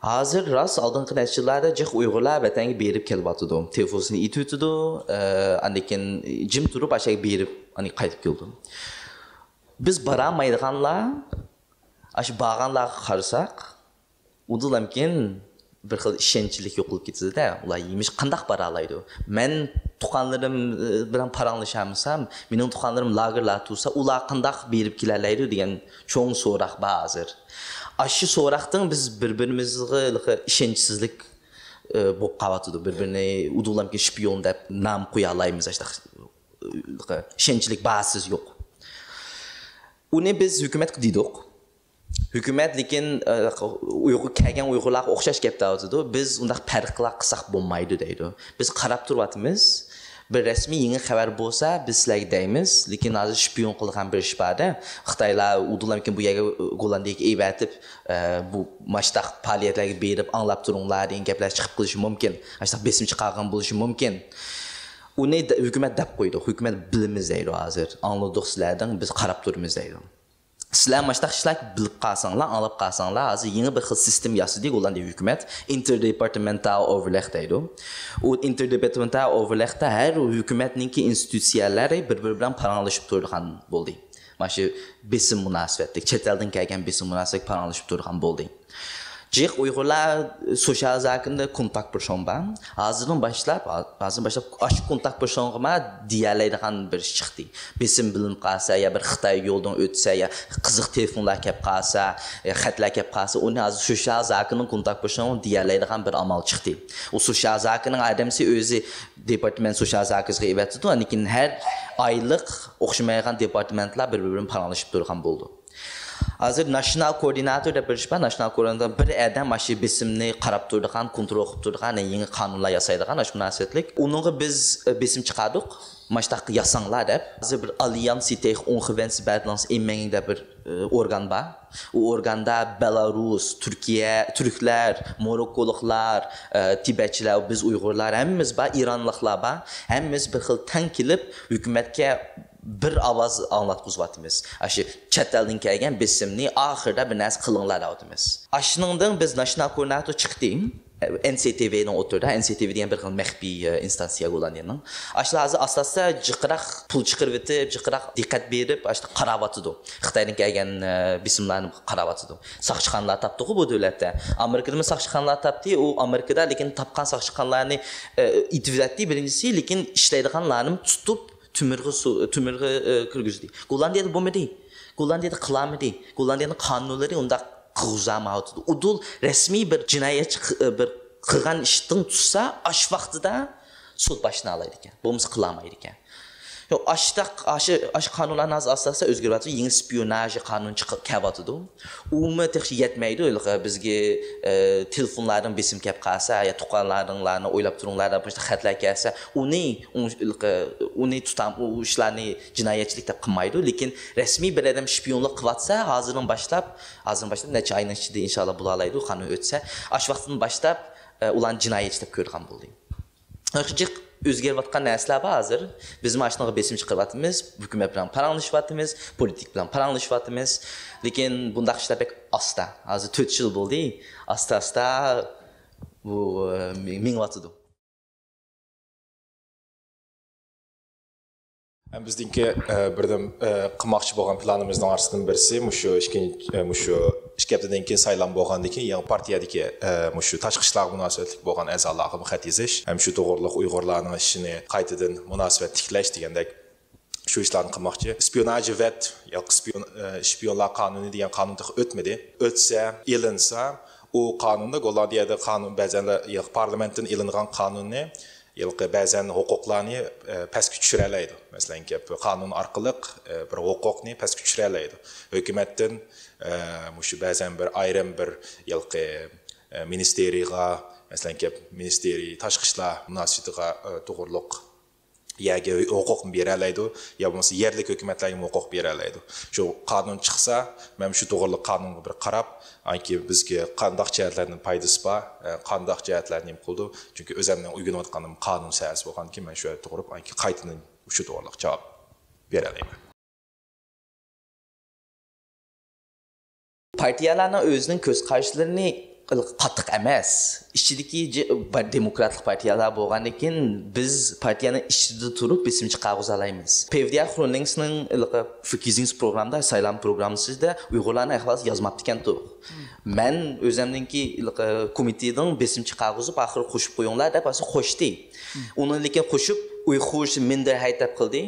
ھازىر راست ئالدىنقى نەچچە يىللاردا جىق ئۇيغۇرلار ۋەتەنگە بېرىپ كېلىۋاتىدۇ. تېلېفونسىنى ئېتىۋېتىدۇ، ئە، ئاندىن كېيىن جىم تۇرۇپ ئاشۇ يەرگە بېرىپ، ئاندىن قايتىپ كېلىدۇ. بىز بارالمايدىغانلار، ئاشۇ بارغانلارغا قارىساق، ئۇدۇلامكىن بىر خىل ئىشەنچلىك يوقىلىپ كېتىدۇ-دە، ئۇلار يېمىش قانداق بارالايدۇ؟ مەن تۇغقانلىرىم، ئە، بىلەن پاراڭلىشالمىسام، مېنىڭ تۇغقانلىرىم لاگېرلاردا تۇرسا، ئۇلار قانداق بېرىپ كېلەلەيدۇ دېگەن چوڭ سوراق بار ھازىر. ئاشۇ سوراقتىن بىز بىر-بىرىمىزگە ھېلىقى ئىشەنچسىزلىك، ئە، بولۇپ قالىۋاتىدۇ. بىر-بىرىنى ئۇدۇلامكىن شپىيون دەپ نام قويالايمىز، ئاشۇنداق، ئە، ئىشەنچلىك بازىسى يوق. ئۇنى بىز ھۆكۈمەتكە دېدۇق. ھۆكۈمەت لېكىن، ئە، ئۇيغۇر، كەلگەن ئۇيغۇرلارغا ئوخشاش گەپ دەۋاتىدۇ. بىز ئۇنداق پەرقلەر قىلساق بولمايدۇ دەيدۇ. بىز قاراپ تۇرۇۋاتىمىز. بىر رەسمىي يېڭى خەۋەر بولسا، بىز سىلەرگە دەيمىز. لېكىن ھازىر شپىيون قىلىدىغان بىر ئىش بار-دە. خىتايلار ئۇدۇلامكىن بۇ يەرگە، گوللاندىيەگە ئېۋەتىپ، ئە، بۇ ماشتاق پائالىيەتلەرگە بېرىپ ئاڭلاپ تۇرۇڭلار دېگەن گەپلەر چىقىپ قېلىشى مۇمكىن. ماشتاق بېسىم چىقارغان بولۇشى مۇمكىن. ئۇنى دە-، ھۆكۈمەت دەپ قويدۇق. ھۆكۈمەت بىلىمىز دەيدۇ ھازىر. ئاڭلىدۇق سىلەردىن، بىز قاراپ تۇرىمىز دەيدۇ. سىلەر ماشتاق ئىشلار بىلىپ قالساڭلار، ئاڭلاپ قالساڭلار، ھازىر يېڭى بىر خىل سىستېما ياسىدى گوللاندىيە ھۆكۈمەت. ئىنتېردېپارتمېنتال ئوۋېرلېخ دەيدۇ. ئۇ ئىنتېردېپارتمېنتال ئوۋېرلېختا ھەر ھۆكۈمەتنىڭكى ئىنستىتۇتسىيەلىرى بىر-بىرى بىلەن پاراڭلىشىپ تۇرىدىغان بولدى. مانا شۇ بېسىم مۇناسىۋەتلىك، چەت ئەلدىن كەلگەن بېسىم مۇناسىۋەتلىك پاراڭلىشىپ تۇرىدىغان بولدى. جىق ئۇيغۇرلار سوشيال زاكىندا كونتاكت بېرشون بار. ھازىردىن باشلاپ، ھازىردىن باشلاپ ئاشۇ كونتاكت بېرشونغىمۇ دېيەلەيدىغان بىر ئىش چىقتى. بېسىم بىلىنىپ قالسا يا بىر خىتاي يولدىن ئۆتسە يا قىزىق تېلېفونلار كەپ قالسا، يا خەتلەر كەپ قالسا، ئۇنى ھازىر سوشيال زاكىننىڭ كونتاكت بېرشونغا دېيەلەيدىغان بىر ئامال چىقتى. ئۇ سوشيال زاكىننىڭ ئادەمسى ئۆزى دېپارتمېنت سوشيال زاكىسىغا ئېۋەتىدۇ، لېكىن ھەر ئايلىق ئوخشىمايدىغان دېپارتمېنتلار بىر-بىرى بىلەن پاراڭلىشىپ تۇرغان بولىدۇ. ھازىر ناشنال كوئوردىناتور دەپ بىر ئىش بار. ناشنال كوئوردىناتور بىر ئادەم ماشۇ بېسىمنى قاراپ تۇرىدىغان، كونترول قىلىپ تۇرىدىغان، يېڭى قانۇنلار ياسايدىغان، ئاشۇ مۇناسىۋەتلىك. ئۇنىڭغا بىز، ئە، بېسىم چىقاردۇق. ماشتاق ياساڭلار دەپ. ھازىر بىر ئاليانس تېخ ئونخۋەنس بەدلانس ئېممەڭ دەپ بىر، ئە، ئورگان بار. ئۇ ئورگاندا بېلاروس، تۈركىيە، تۈركلەر، موروككولۇقلار، ئە، تىبەتچىلەر، بىز ئۇيغۇرلار، ھەممىمىز بار، ئىرانلىقلار بار. ھەممىمىز بىر خىل تەڭ كېلىپ، ھۆكۈمەتكە بىر ئاۋاز ئاڭلاتقۇزۇۋاتىمىز. ئاشۇ چەت ئەلدىن كەلگەن بېسىمنى ئاخىرىدا بىر نەرسە قىلىڭلار دەۋاتىمىز. ئاشۇنىڭدىن بىز ناشنال كوئوردىناتور چىقتى. ئېن سى تى ۋىنىڭ ئوتتۇرىدا، ئېن سى تى ۋى دېگەن بىر خىل مەخپىي، ئە، ئىنستانسىيە گوللاندىيەنىڭ. ئاشۇلار ھازىر ئاستا-ئاستا جىقراق پۇل چىقىرىۋېتىپ، جىقراق دىققەت بېرىپ، ئاشۇ قاراۋاتىدۇ. خىتايدىن كەلگەن، ئە، بېسىملارنى قاراۋاتىدۇ. ساقچىخانىلار تاپتىغۇ بۇ دۆلەتتە. ئامېرىكىدىمۇ ساقچىخانىلار تاپتى. ئۇ ئامېرىكىدا، لېكىن تاپقان ساقچىخانىلارنى، ئە، ئېتىۋەتتى بىرىنچىسى، لېكىن ئىشلەيدىغانلارنى تۇتۇپ، تۈمۈرگە سۇ-، تۈمۈرگە، ئە، كىرگۈزدى. گوللاندىيەدە بولمىدى. گوللاندىيەدە قىلالمىدى. گوللاندىيەنىڭ قانۇنلىرى ئۇنداق قىلغۇزالمايۋاتىدۇ. ئۇدۇل رەسمىي بىر جىنايەتچى قى-، ئە، بىر قىلغان ئىشتىن تۇتسا، ئاش ۋاقتىدا سوت باشلىنالايدىكەن. بولمىسا قىلالمايدىكەن. يوق، ئاشتاق، ئاشۇ، ئاشۇ قانۇنلارنى ھازىر ئاستا-ئاستا ئۆزگىرىۋاتىدۇ. يېڭى شپىيوناژ قانۇنى چىقىپ كەلىۋاتىدۇ. ئۇمۇ تېخى يەتمەيدۇ. ھېلىقى بىزگە، ئە، تېلېفونلاردىن بېسىم كەپ قالسا، يا تۇغقانلارنىڭلارنى ئويلاپ تۇرۇڭلار دەپ مۇشۇنداق خەتلەر كەلسە، ئۇنى، ئۇ-، ھېلىقى، ئۇنى تۇتام، ئۇ ئىشلارنى جىنايەتچىلىك دەپ قىلمايدۇ. لېكىن رەسمىي بىر ئادەم شپىيونلۇق قىلىۋاتسا، ھازىردىن باشلاپ، ھازىردىن باشلاپ نەچچە ئاينىڭ ئىچىدە ئىنشاللا بولالايدۇ، قانۇن ئۆتسە، ئاشۇ ۋاقىتتىن باشلاپ، ئە، ئۇلارنى جىنايەتچى دەپ كۆرىدىغان بولدى. جىق ئۆزگىرىۋاتقان نەرسىلەر بار ھازىر. بىزمۇ ئاشۇنىڭغا بېسىم چىقىرىۋاتىمىز، ھۆكۈمەت بىلەن پاراڭلىشىۋاتىمىز، پولىتىك بىلەن پاراڭلىشىۋاتىمىز. لېكىن بۇنداق ئىشلار بەك ئاستا. ھازىر تۆت يىل بولدى. ئاستا-ئاستا بۇ، ئە، مېڭىۋاتىدۇ. ھەم بىزنىڭكى، ئە، بىردىن، ئە، قىلماقچى بولغان پىلانىمىزنىڭ ئارىسىدىن بىرسى مۇشۇ ئىككىنچى، ئە، مۇشۇ ئىككى ھەپتىدىن كېيىن سايلام بولغاندىن كېيىن يېڭى پارتىيەدىكى، ئە، مۇشۇ تاشقى ئىشلارغا مۇناسىۋەتلىك بولغان ئەزالارغىمۇ خەت يېزىش، ھەم شۇ توغرۇلۇق ئۇيغۇرلارنىڭ ئىشىنى قايتىدىن مۇناسىۋەت تىكلەش دېگەندەك شۇ ئىشلارنى قىلماقچى. شپىيوناژ ۋەت ياكى شپىيون-، ئە، شپىيونلار قانۇنى دېگەن قانۇن تېخى ئۆتمىدى. ئۆتسە، ئېلىنسا، ئۇ قانۇندا، گوللاندىيەدە قانۇن بەزەنلەر، ياق، پارلامېنتتىن ئېلىنغان قانۇننى، ياق، بەزەن ھوقۇقلارنى، ئە، پەسكە چۈشۈرەلەيدۇ. مەسىلەن، گەپ قانۇن ئارقىلىق، ئە، بىر ھوقۇقنى پەسكە چۈشۈرەلەيدۇ. ھۆكۈمەتتىن، ئە، مۇشۇ بەزەن بىر ئايرىم بىر، ياق، ئە، مىنىستېرىيغا، مەسىلەن، گەپ مىنىستېرىي تاشقى ئىشلار مۇناسىۋىتىغا، ئە، توغرۇلۇق يەرگە ھوقۇقنى بېرەلەيدۇ، يا بولمىسا يەرلىك ھۆكۈمەتلەرگە ھوقۇق بېرەلەيدۇ. شۇ قانۇن چىقسا، مەن شۇ توغرىلىق قانۇنغا بىر قاراپ، ئانكى بىزگە قانداق جەھەتلەردىن پايدىسى بار، ئە، قانداق جەھەتلەر نېمە قىلىدۇ؟ چۈنكى ئۆزەمنىڭ ئۆگىنىۋاتقىنىم قانۇن ساھەسى بولغاندىكىن، مەن شۇ يەردە تۇرۇپ، ئانكى قايتىدىن شۇ توغرىلىق جاۋاب بېرەلەيمەن. پارتىيەلەرنىڭ ئۆزىنىڭ كۆز قاراشلىرىنى قاتتىق ئەمەس، ئىچىدىكى جە-، بار دېموكراتلىق پارتىيەلەر بولغاندىكىن، بىز پارتىيەنىڭ ئىچىدە تۇرۇپ بېسىم چىقارغۇزالايمىز. پېۋدىيا خرونلىنگسنىڭ ھېلىقى فىكىزىنس پروگرامدا، سايلام پروگراممىسىدا ئۇيغۇرلارنىڭ ئەھۋالى يازماپتىكەنتۇق. مەن ئۆزەمنىڭكى ھېلىقى كومىتېتىنىڭ بېسىم چىقارغۇزۇپ، ئاخىرى قوشۇپ قويۇڭلار دەپ، ئاساسەن قوشتى. ئۇنى لېكىن قوشۇپ، ئۇيغۇرشا مىندېرھايت دەپ قىلدى.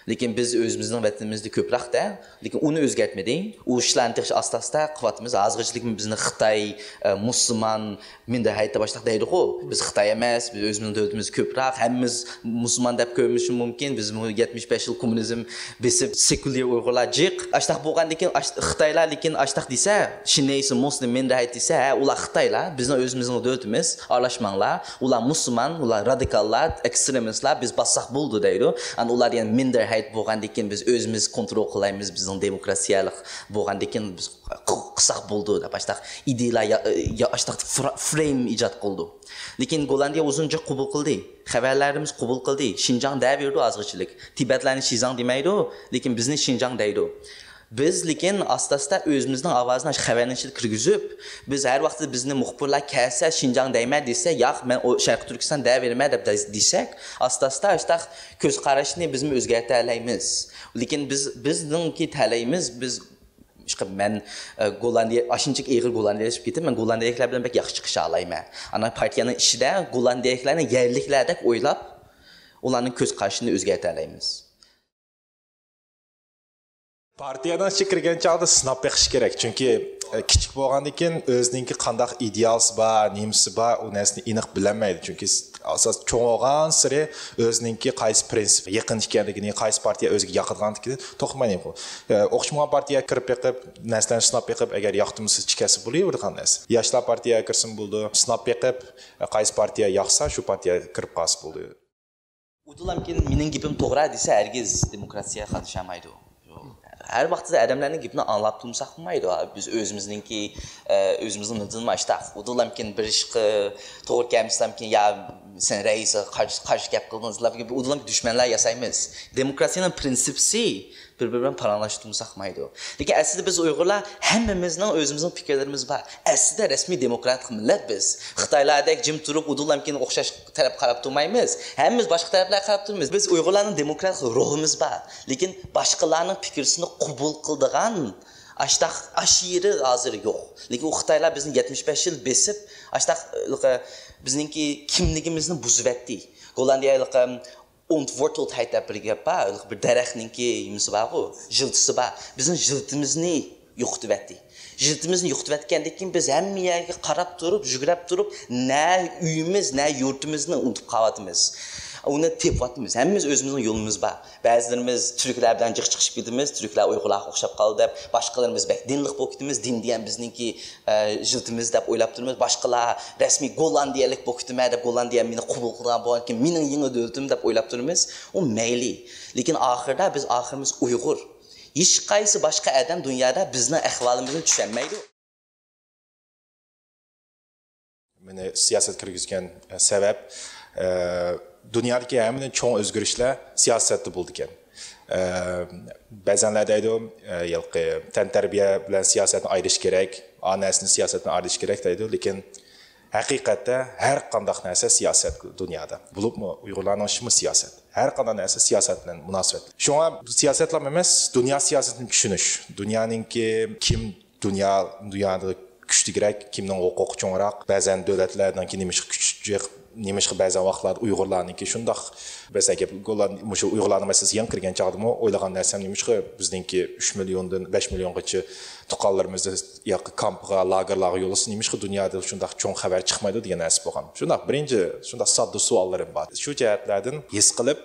لېكىن بىز ئۆزىمىزنىڭ ۋەتىنىمىزدە كۆپرەك-دە. لېكىن ئۇنى ئۆزگەرتمىدى. ئۇ ئىشلارنى تېخى ئاستا-ئاستا قىلىۋاتىمىز. ھازىرغىچىلىك بىزنى خىتاي، ئە، مۇسۇلمان، مىندېرھايت دەپ باشلاق دەيدىغۇ. بىز خىتاي ئەمەس، بىز ئۆزىمىزنىڭ دۆلىتىمىز كۆپرەك. ھەممىمىز مۇسۇلمان دەپ كۆرۈنۈشى مۇمكىن. بىزمۇ يەتمىش بەش يىل كوممۇنىزم بېسىپ، سېكۇليار ئۇيغۇرلار جىق. ئاشتاق بولغاندىكىن، ئاش-، خىتايلار لېكىن ئاشتاق دېسە، شىنەيسى مۇسلىم مىندېرھايت دېسە، ھە، ئۇلار خىتايلار. بىزنىڭ ئۆزىمىزنىڭ دۆلىتىمىز. ئارىلاشماڭلار، ئۇلار مۇسۇلمان، ئۇلار رادىكاللار، ئېكسترېمىستلار، بىز باسساق بولىدۇ دەيدۇ. ئەنە ئۇلار دېگەن مىندېرھايت بولغاندىكىن بىز ئۆزىمىز كونترول قىلايمىز، بىزنىڭ دېموكراتىيەلىق بولغاندىكىن بىز ق-، قىلساق بولىدۇ دەپ ئاشتاق ئىدىيىلەر يا-، يا-، ئاشتاق فر-، فرېيم ئىجاد قىلدى. لېكىن گوللاندىيە ئۇزۇنجا قوبۇل قىلدى. خەۋەرلىرىمىز قوبۇل قىلدى. شىنجاڭ دەۋېرىدۇ ئازغىچىلىك. تىبەتلەرنى شىزاڭ دېمەيدۇ، لېكىن بىزنى شىنجاڭ دەيدۇ. بىز لېكىن ئاستا-ئاستا ئۆزىمىزنىڭ ئاۋازىنى ئاشۇ خەۋەرنىڭ ئىچىگە كىرگۈزۈپ، بىز ھەر ۋاقىتتا بىزنى مۇخبىرلار كەلسە شىنجاڭ دەيمەن دېسە، ياق، مەن ئۇ شەرقىي تۈركىستان دەۋېرىمەن دەپ دە-، دېسەك، ئاستا-ئاستا ئاشتاق كۆز قاراشنى بىزمۇ ئۆزگەرتەلەيمىز. لېكىن بىز، بىزنىڭكى تەلەيىمىز، بىز، ئىشقىلىپ مەن، ئە، گوللاندىيە، ئاشۇنچىلىك ئېغىر گوللاندىيەلىشىپ كېتىپ، مەن گوللاندىيەلىكلەر بىلەن بەك ياخشى چىقىشالايمەن. ئانا پارتىيەنىڭ ئىچىدە گوللاندىيەلىكلەرنى يەرلىكلەردەك ئويلاپ، ئۇلارنىڭ كۆز قارىشىنى ئۆزگەرتەلەيمىز. پارتىيەنىڭ ئىچىگە كىرگەن چاغدا سىناپ بېقىش كېرەك. چۈنكى، ئە، كىچىك بولغاندىن كېيىن ئۆزىنىڭكى قانداق ئىدېئالسى بار، نېمىسى بار، ئۇ نەرسىنى ئېنىق بىلەلمەيدۇ. چۈنكى ئاساس چوڭ بولغانسېرى ئۆزىنىڭكى قايسى پىرىنسىپ يېقىن ئىكەنلىكىنى، قايسى پارتىيە ئۆزىگە يېقىدىغانلىكىنى توختىماي نېمە قىلىدۇ. ئە، ئوخشىمىغان پارتىيەگە كىرىپ بېقىپ، نەرسىلەرنى سىناپ بېقىپ، ئەگەر ياقتۇرمىسا چېكەتسە بولۇۋېرىدىغان نەرسە. ياشلار پارتىيەگە كىرسىمۇ بولىدۇ، سىناپ بېقىپ، قايسى پارتىيە ياقسا شۇ پارتىيەگە كىرىپ قالسا بولىدۇ. ئۇدۇلامكىن مېنىڭ گېپىم توغرا دېسە، ھەرگىز دېموكراتىيە قاتنىشالمايدۇ. ھەر ۋاقىتتا ئادەملەرنىڭ گېپىنى ئاڭلاپ تۇرمىساق بولمايدۇ. بىز ئۆزىمىزنىڭكى، ئە، ئۆزىمىزنىڭ مىللىتىنىمۇ ئاشتاق. ئۇدۇلامكىن بىر ئىشقا توغرا كەلمىسىلەمكىن، يا سەن رەئىسكە قارشى، قارشى گەپ قىلدىڭىزلار، ئۇدۇلامكىن دۈشمەنلەر ياسايمىز. دېموكراتىيەنىڭ پرىنسىپىسى بىر-بىرى بىلەن پاراڭلاشتۇرمىساق بولمايدۇ. لېكىن ئەسلىدە بىز ئۇيغۇرلار ھەممىمىزنىڭ ئۆزىمىزنىڭ پىكىرلىرىمىز بار. ئەسلىدە رەسمىي دېموكراتىك مىللەت بىز. خىتايلاردەك جىم تۇرۇپ، ئۇدۇلامكىن ئوخشاش تەرەپ قاراپ تۇرمايمىز. ھەممىمىز باشقا تەرەپلەرگە قاراپ تۇرىمىز. بىز ئۇيغۇرلارنىڭ دېموكراتىك روھىمىز بار. لېكىن باشقىلارنىڭ پىكرىسىنى قوبۇل قىلىدىغان ئاشتاق ئاشىرى ھازىر يوق. لېكىن ئۇ خىتايلار بىزنى يەتمىش بەش يىل بېسىپ، ئاشتاق بىزنىڭكى كىملىكىمىزنى بۇزۇۋەتتى. گوللاندىيە Ontwortelheid دەپ بىر گەپ بار، بىر دەرەخنىڭكى نېمىسى بارغۇ، جىلتىسى بار. بىزنىڭ جىلتىمىزنى يوقىتىۋەتتى. جىلتىمىزنى يوقىتىۋەتكەندىن كېيىن بىز ھەممە يەرگە قاراپ تۇرۇپ، يۈگرەپ تۇرۇپ، نە ئۆيىمىز، نە يۇرتىمىزنى ئۇنتۇپ قالىۋاتىمىز. ئۇنى تېپىۋاتىمىز. ھەممىمىز ئۆزىمىزنىڭ يولىمىز بار. بەزىلىرىمىز تۈركلەر بىلەن جىق چىقىشىپ كېتىمىز، تۈركلەر ئۇيغۇرلارغا ئوخشاپ قالدى دەپ، باشقىلىرىمىز بەك دىنلىق بولۇپ كېتىمىز، دىن دېگەن بىزنىڭكى ئە، جىلتىمىز دەپ ئويلاپ تۇرىمىز. باشقىلار رەسمىي گوللاندىيەلىك بولۇپ كېتىمەن دەپ، گوللاندىيە مېنى قوبۇل قىلغان بولغاندىكىن، مېنىڭ يېڭى دۆلىتىم دەپ ئويلاپ تۇرىمىز. ئۇ مەيلى. لېكىن ئاخىرىدا بىز ئاخىرىمىز ئۇيغۇر. ھېچقايسى باشقا ئادەم دۇنيادا بىزنىڭ ئەھۋالىمىزنى چۈشەنمەيدۇ. مېنى سىياسەتكە كىرگۈزگەن، ئە، سەۋەب، ئە، دۇنيادىكى ھەممىدىن چوڭ ئۆزگىرىشلەر سىياسەتتە بولىدىكەن. ئە، بەزەنلەر دەيدۇ، ئە، ھېلىقى تەنتەربىيە بىلەن سىياسەتنى ئايرىش كېرەك، ئا نەرسىنى سىياسەتتىن ئايرىش كېرەك دەيدۇ. لېكىن ھەقىقەتتە ھەر قانداق نەرسە سىياسەت دۇنيادا. بولۇپمۇ ئۇيغۇرلارنىڭ ئىشىمۇ سىياسەت. ھەر قانداق نەرسە سىياسەت بىلەن مۇناسىۋەتلىك. شۇڭا سىياسەتلا ئەمەس، دۇنيا سىياسىتىنى چۈشىنىش. دۇنيانىڭكى كىم دۇنيا، دۇنيادا كۈچلۈكرەك، كىمنىڭ ھوقۇقى چوڭراق، بەزەن دۆلەتلەرنىڭكى نېمىشقا كۈچلۈك، نېمىشقا بەزەن ۋاقىتلاردا ئۇيغۇرلارنىڭكى شۇنداق، مەسىلەن، گەپ گوللاند-، مۇشۇ ئۇيغۇرلارنىڭ مەسىلىسىگە يېڭى كىرگەن چاغدىمۇ ئويلىغان نەرسەم نېمىشقا بىزنىڭكى ئۈچ مىليوندىن بەش مىليونغىچە تۇغقانلىرىمىزنى ياقى كامپىغا، لاگېرلارغا يوللىسا، نېمىشقا دۇنيادا شۇنداق چوڭ خەۋەر چىقمايدۇ دېگەن نەرسە بولغان. شۇنداق بىرىنچى شۇنداق ساددا سوئاللىرىم بار. شۇ جەھەتلەردىن ھېس قىلىپ،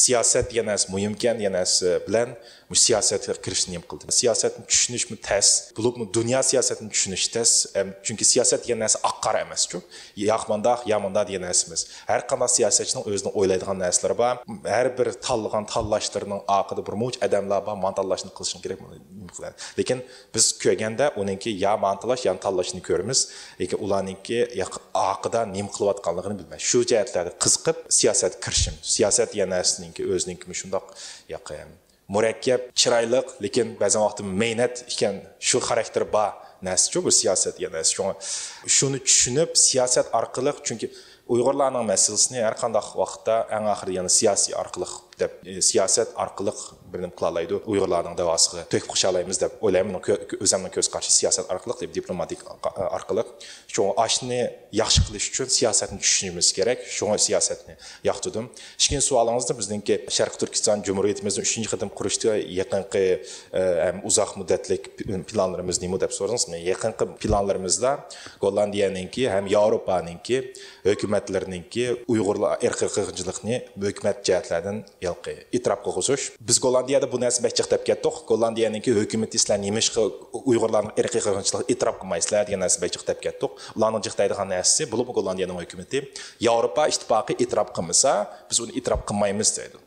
سىياسەت دېگەن نەرسە مۇھىمكەن دېگەن نەرسە بىلەن مۇشۇ سىياسەتكە كىرىشنى نېمە قىلدىم. سىياسەتنى چۈشىنىشمۇ تەس، بولۇپمۇ دۇنيا سىياسەتىنى چۈشىنىش تەس. ئەم، چۈنكى سىياسەت دېگەن نەرسە ئاق قارا ئەمەسچۇ. يا مانداق، يا مانداق دېگەن نەرسە ئەمەس. ھەر قانداق سىياسەتچىنىڭ ئۆزىنىڭ ئويلايدىغان نەرسىلىرى بار. ھەر بىر تاللىغان تاللاشلىرىنىڭ ئارقىدا بىر مۇنچە ئادەملەر بار، مانا تاللاشنى قىلىشىڭ كېرەك، بۇنى نېمە قىلىدۇ. لېكىن بىز كۆرگەندە ئۇنىڭكى يا مانا تاللاش، يا تاللاشنى كۆرىمىز. لېكىن ئۇلارنىڭكى ياق-، ئارقىدا نېمە قىلىۋاتقانلىقىنى بىلمەيمىز. شۇ جەھەتلەردە قىزىقىپ سىياسەتكە كىرىشىم. سىياسەت دېگەن نەرسىنىڭكى ئۆزىنىڭكى شۇنداق ياقى مۇرەككەپ، چىرايلىق، لېكىن بەزەن ۋاقىتتا مەينەت ئىكەن، شۇ خاراكتېر بار نەرسىچۇ بۇ سىياسەت دېگەن نەرسە. شۇڭا شۇنى چۈشىنىپ، سىياسەت ئارقىلىق، چۈنكى ئۇيغۇرلارنىڭ مەسىلىسىنى ھەر قانداق ۋاقىتتا ئەڭ ئاخىرىدا يەنە سىياسىي ئارقىلىق دەپ، ئى، سىياسەت ئارقىلىق بىر نېمە قىلالايدۇ. ئۇيغۇرلارنىڭ دەۋاسىغا تۆھپە قوشالايمىز دەپ ئويلايمەن. مېنىڭ كۆ-، ئۆزۈمنىڭ كۆز قارىشى سىياسەت ئارقىلىق دەپ، دىپلوماتىك ئا-، ئارقىلىق. شۇڭا ئاشۇنى ياخشى قىلىش ئۈچۈن سىياسەتنى چۈشىنىشىمىز كېرەك. شۇڭا سىياسەتنى ياقتۇردۇم. ئىككىنچى سوئالىڭىزدا بىزنىڭكى شەرقىي تۈركىستان جۇمھۇرىيىتىمىزنى ئۈچىنچى قېتىم قۇرۇشتا يېقىنقى، ئە، ھەم ئۇزاق مۇددەتلىك پىلانلىرىمىز نېمە دەپ سورىدىڭىز. مېنىڭ يېقىنقى پىلانلىرىمىزدا گوللاندىيەنىڭكى ھەم ياۋروپانىڭكى ھۆكۈمەتلىرىنىڭكى ئۇيغۇرلار ئىرقىي قىرغىنچىلىقنى ھۆكۈمەت جەھەتلەردىن ھېلىقى ئېتىراپ قىلغۇزۇش. بىز گوللاندىيەدە بۇ نەرسىنى بەك جىق دەپ كەتتۇق. گوللاندىيەنىڭكى ھۆكۈمىتى سىلەر نېمىشقا ئۇيغۇرلارنىڭ ئىرقىي قىرغىنچىلىقىنى ئېتىراپ قىلمايسىلەر دېگەن نەرسىنى بەك جىق دەپ كەتتۇق. ئۇلارنىڭ جىق دەيدىغان نەرسىسى، بولۇپمۇ گوللاندىيەنىڭ ھۆكۈمىتى ياۋروپا ئىتتىپاقى ئېتىراپ قىلمىسا، بىز ئۇنى ئېتىراپ قىلمايمىز دەيدۇ.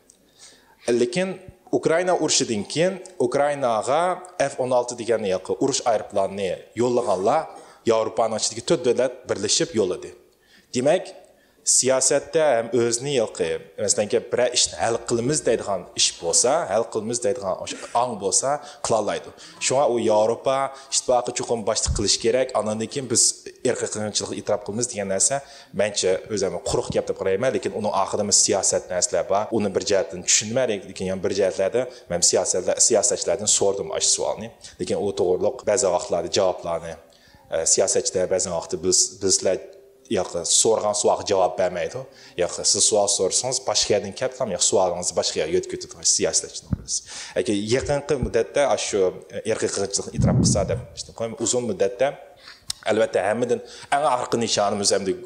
لېكىن ئۇكرائىنا ئۇرۇشىدىن كېيىن ئۇكرائىناغا ئېف ئون ئالتە دېگەن ھېلىقى ئۇرۇش ئايروپىلانىنى يوللىغانلار ياۋروپانىڭ ئىچىدىكى تۆت دۆلەت بىرلىشىپ يوللىدى. دېمەك، سىياسەتتە ھەم ئۆزىنى ھېلىقى، مەسىلەن، بىرەر ئىشنى ھەل قىلىمىز دەيدىغان ئىش بولسا، ھەل قىلىمىز دەيدىغان ئاڭ بولسا، قىلالايدۇ. شۇڭا ئۇ ياۋروپا ئىتتىپاقى چوقۇم باشتا قىلىش كېرەك، ئاندىن كېيىن بىز ئىرقىي قىرغىنچىلىقنى ئېتىراپ قىلىمىز دېگەن نەرسە، مەنچە ئۆزۈم قۇرۇق گەپ دەپ قارايمەن، لېكىن ئۇنىڭ ئاخىرىدا سىياسەت نەرسىلەر بار. ئۇنى بىر جەھەتتىن چۈشىنىمەن، لېكىن يەنە بىر جەھەتلەردە مەن سىياسەتلەر، سىياسەتچىلەردىن سورىدىم ئاشۇ سوئالنى. لېكىن ئۇ توغرۇلۇق بەزى ۋاقىتلاردا جاۋابلارنى، ئە، سىياسەتچىلەر بەزى ۋاقىتتا بىز، بىزلەر ياق، سورىغان سوئالغا جاۋاب بەرمەيدۇ. ياق، سىز سوئال سورىسىڭىز، باشقا يەردىن كەپلا، ياق، سوئالىڭىزنى باشقا يەرگە يۆتكىتىدۇ سىياسەتچىنىڭ بىرسى. لېكىن يېقىنقى مۇددەتتە ئاشۇ ئىرقىي قىرغىنچىلىقنى ئېتىراپ قىلسا دەپ، ئۇزۇن مۇددەتتە، ئەلۋەتتە، ھەممىدىن ئەڭ ئارقا نىشانىمىز ئەمدى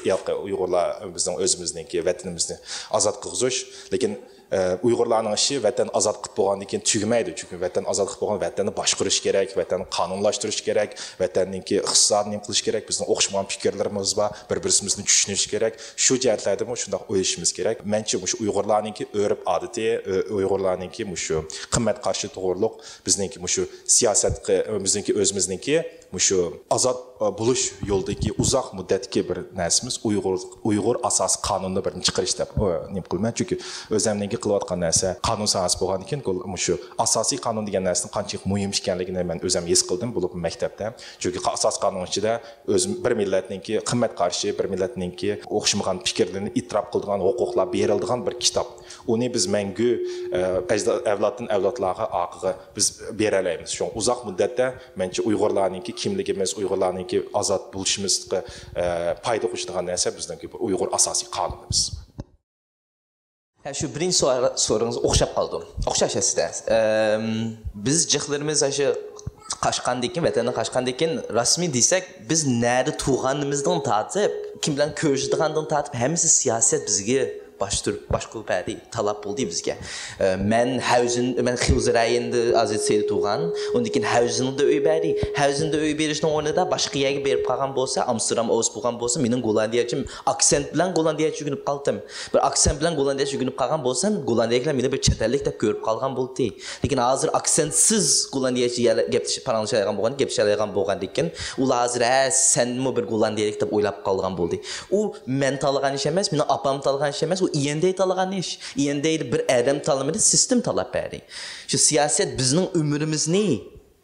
ياق، ئۇيغۇرلار بىزنىڭ ئۆزىمىزنىڭكى ۋەتىنىمىزنى ئازاد قىلغۇزۇش. لېكىن ئۇيغۇرلارنىڭ ئىشى ۋەتەن ئازاد قىلىپ بولغاندىن كېيىن تۈگىمەيدۇ. چۈنكى ۋەتەن ئازاد قىلىپ بولغان، ۋەتەننى باشقۇرۇش كېرەك، ۋەتەننى قانۇنلاشتۇرۇش كېرەك، ۋەتەننىڭكى ئىقتىسادىنى نېمە قىلىش كېرەك. بىزنىڭ ئوخشىمىغان پىكىرلىرىمىز بار، بىر-بىرىمىزنى چۈشىنىش كېرەك. شۇ جەھەتلەردىمۇ شۇنداق ئويلىشىمىز كېرەك. مەنچە مۇشۇ ئۇيغۇرلارنىڭكى ئۆرپ-ئادىتى، ئۇيغۇرلارنىڭكى مۇشۇ قىممەت قارىشى توغرۇلۇق بىزنىڭكى مۇشۇ سىياسەتكە، بىزنىڭكى ئۆزىمىزنىڭكى مۇشۇ ئازاد بولۇش يولىدىكى ئۇزاق مۇددەتتىكى بىر نەرسىمىز ئۇيغۇر، ئۇيغۇر ئاساسىي قانۇنىنى بىرنى چىقىرىش دەپ نېمە قىلىمەن. چۈنكى ئۆزەمنىڭكى قىلىۋاتقان نەرسە قانۇن ساھەسى بولغاندىكىن، مۇشۇ ئاساسىي قانۇن دېگەن نەرسىنىڭ قانچىلىك مۇھىم ئىكەنلىكىنى مەن ئۆزەم ھېس قىلدىم، بولۇپمۇ مەكتەپتە. چۈنكى ئاساسىي قانۇن ئىچىدە ئۆز بىر مىللەتنىڭكى قىممەت قارىشى، بىر مىللەتنىڭكى ئوخشىمىغان پىكىرلىرىنى ئېتىراپ قىلىدىغان ھوقۇقلار بېرىلىدىغان بىر كىتاب. ئۇنى بىز مەڭگۈ، ئە، ئەجدا-، ئەۋلادتىن ئەۋلادلارغا ئارقىغا بىز بېرەلەيمىز. شۇڭا ئۇزاق مۇددەتتە مەنچە ئۇيغۇرلارنىڭكى كىملىكىمىز، ئۇيغۇرلارنىڭكى ئازاد بولۇشىمىزغا، ئە، پايدا قوشىدىغان نەرسە بىزنىڭكى بۇ ئۇيغۇر ئاساسىي قانۇنىمىز. ھە، شۇ بىرىنچى سوئال-، سورىڭىز ئوخشاپ قالدى. ئوخشاش ئەسلىدە. ئەم، بىز جىقلىرىمىز ئاشۇ قاچقاندىن كېيىن، ۋەتەندىن قاچقاندىن كېيىن، رەسمىي دېسەك، بىز نەدە تۇغقانلىقىمىزدىن تارتىپ، كىم بىلەن كۆرۈشىدىغاندىن تارتىپ، ھەممىسى سىياسەت بىزگە باش تۇرۇپ، باشقۇرۇپ بەردى، تاللاپ بولدى بىزگە. ئە، مەن ھەۋزىن، مەن خىۋزى رايونىدا ئازاد سەيدە تۇغقان، ئۇندىن كېيىن ھەۋزىندا ئۆي بەردى. ھەۋزىندا ئۆي بېرىشنىڭ ئورنىدا باشقا يەرگە بېرىپ قالغان بولسا، ئامستېردام ئوۋۇس بولغان بولسا، مېنىڭ گوللاندىيەچىم ئاكسېنت بىلەن گوللاندىيەچە ئۆگىنىپ قالدىم. بىر ئاكسېنت بىلەن گوللاندىيەچە ئۆگىنىپ قالغان بولسام، گوللاندىيەلىكلەر مېنى بىر چەت ئەللىك دەپ كۆرۈپ قالغان بولدى. لېكىن ھازىر ئاكسېنتسىز گوللاندىيەچە يەر-، گەپ پاراڭلىشالايدىغان بولغان، گەپلىشەلەيدىغان بولغاندىكىن، ئۇلار ھازىر، ھە، سەنمۇ بىر گوللاندىيەلىك دەپ ئويلاپ قالغان بولدى. ئۇ مەن تاللىغان ئىش ئەمەس، مېنىڭ ئاپام تاللىغان ئىش ئەمەس، ئۇ ئىيەندەي تاللىغان ئىش. ئىيەندەينى بىر ئادەم تاللىمىدى، سىستېما تاللاپ بەردى. شۇ سىياسەت بىزنىڭ ئۆمرىمىزنى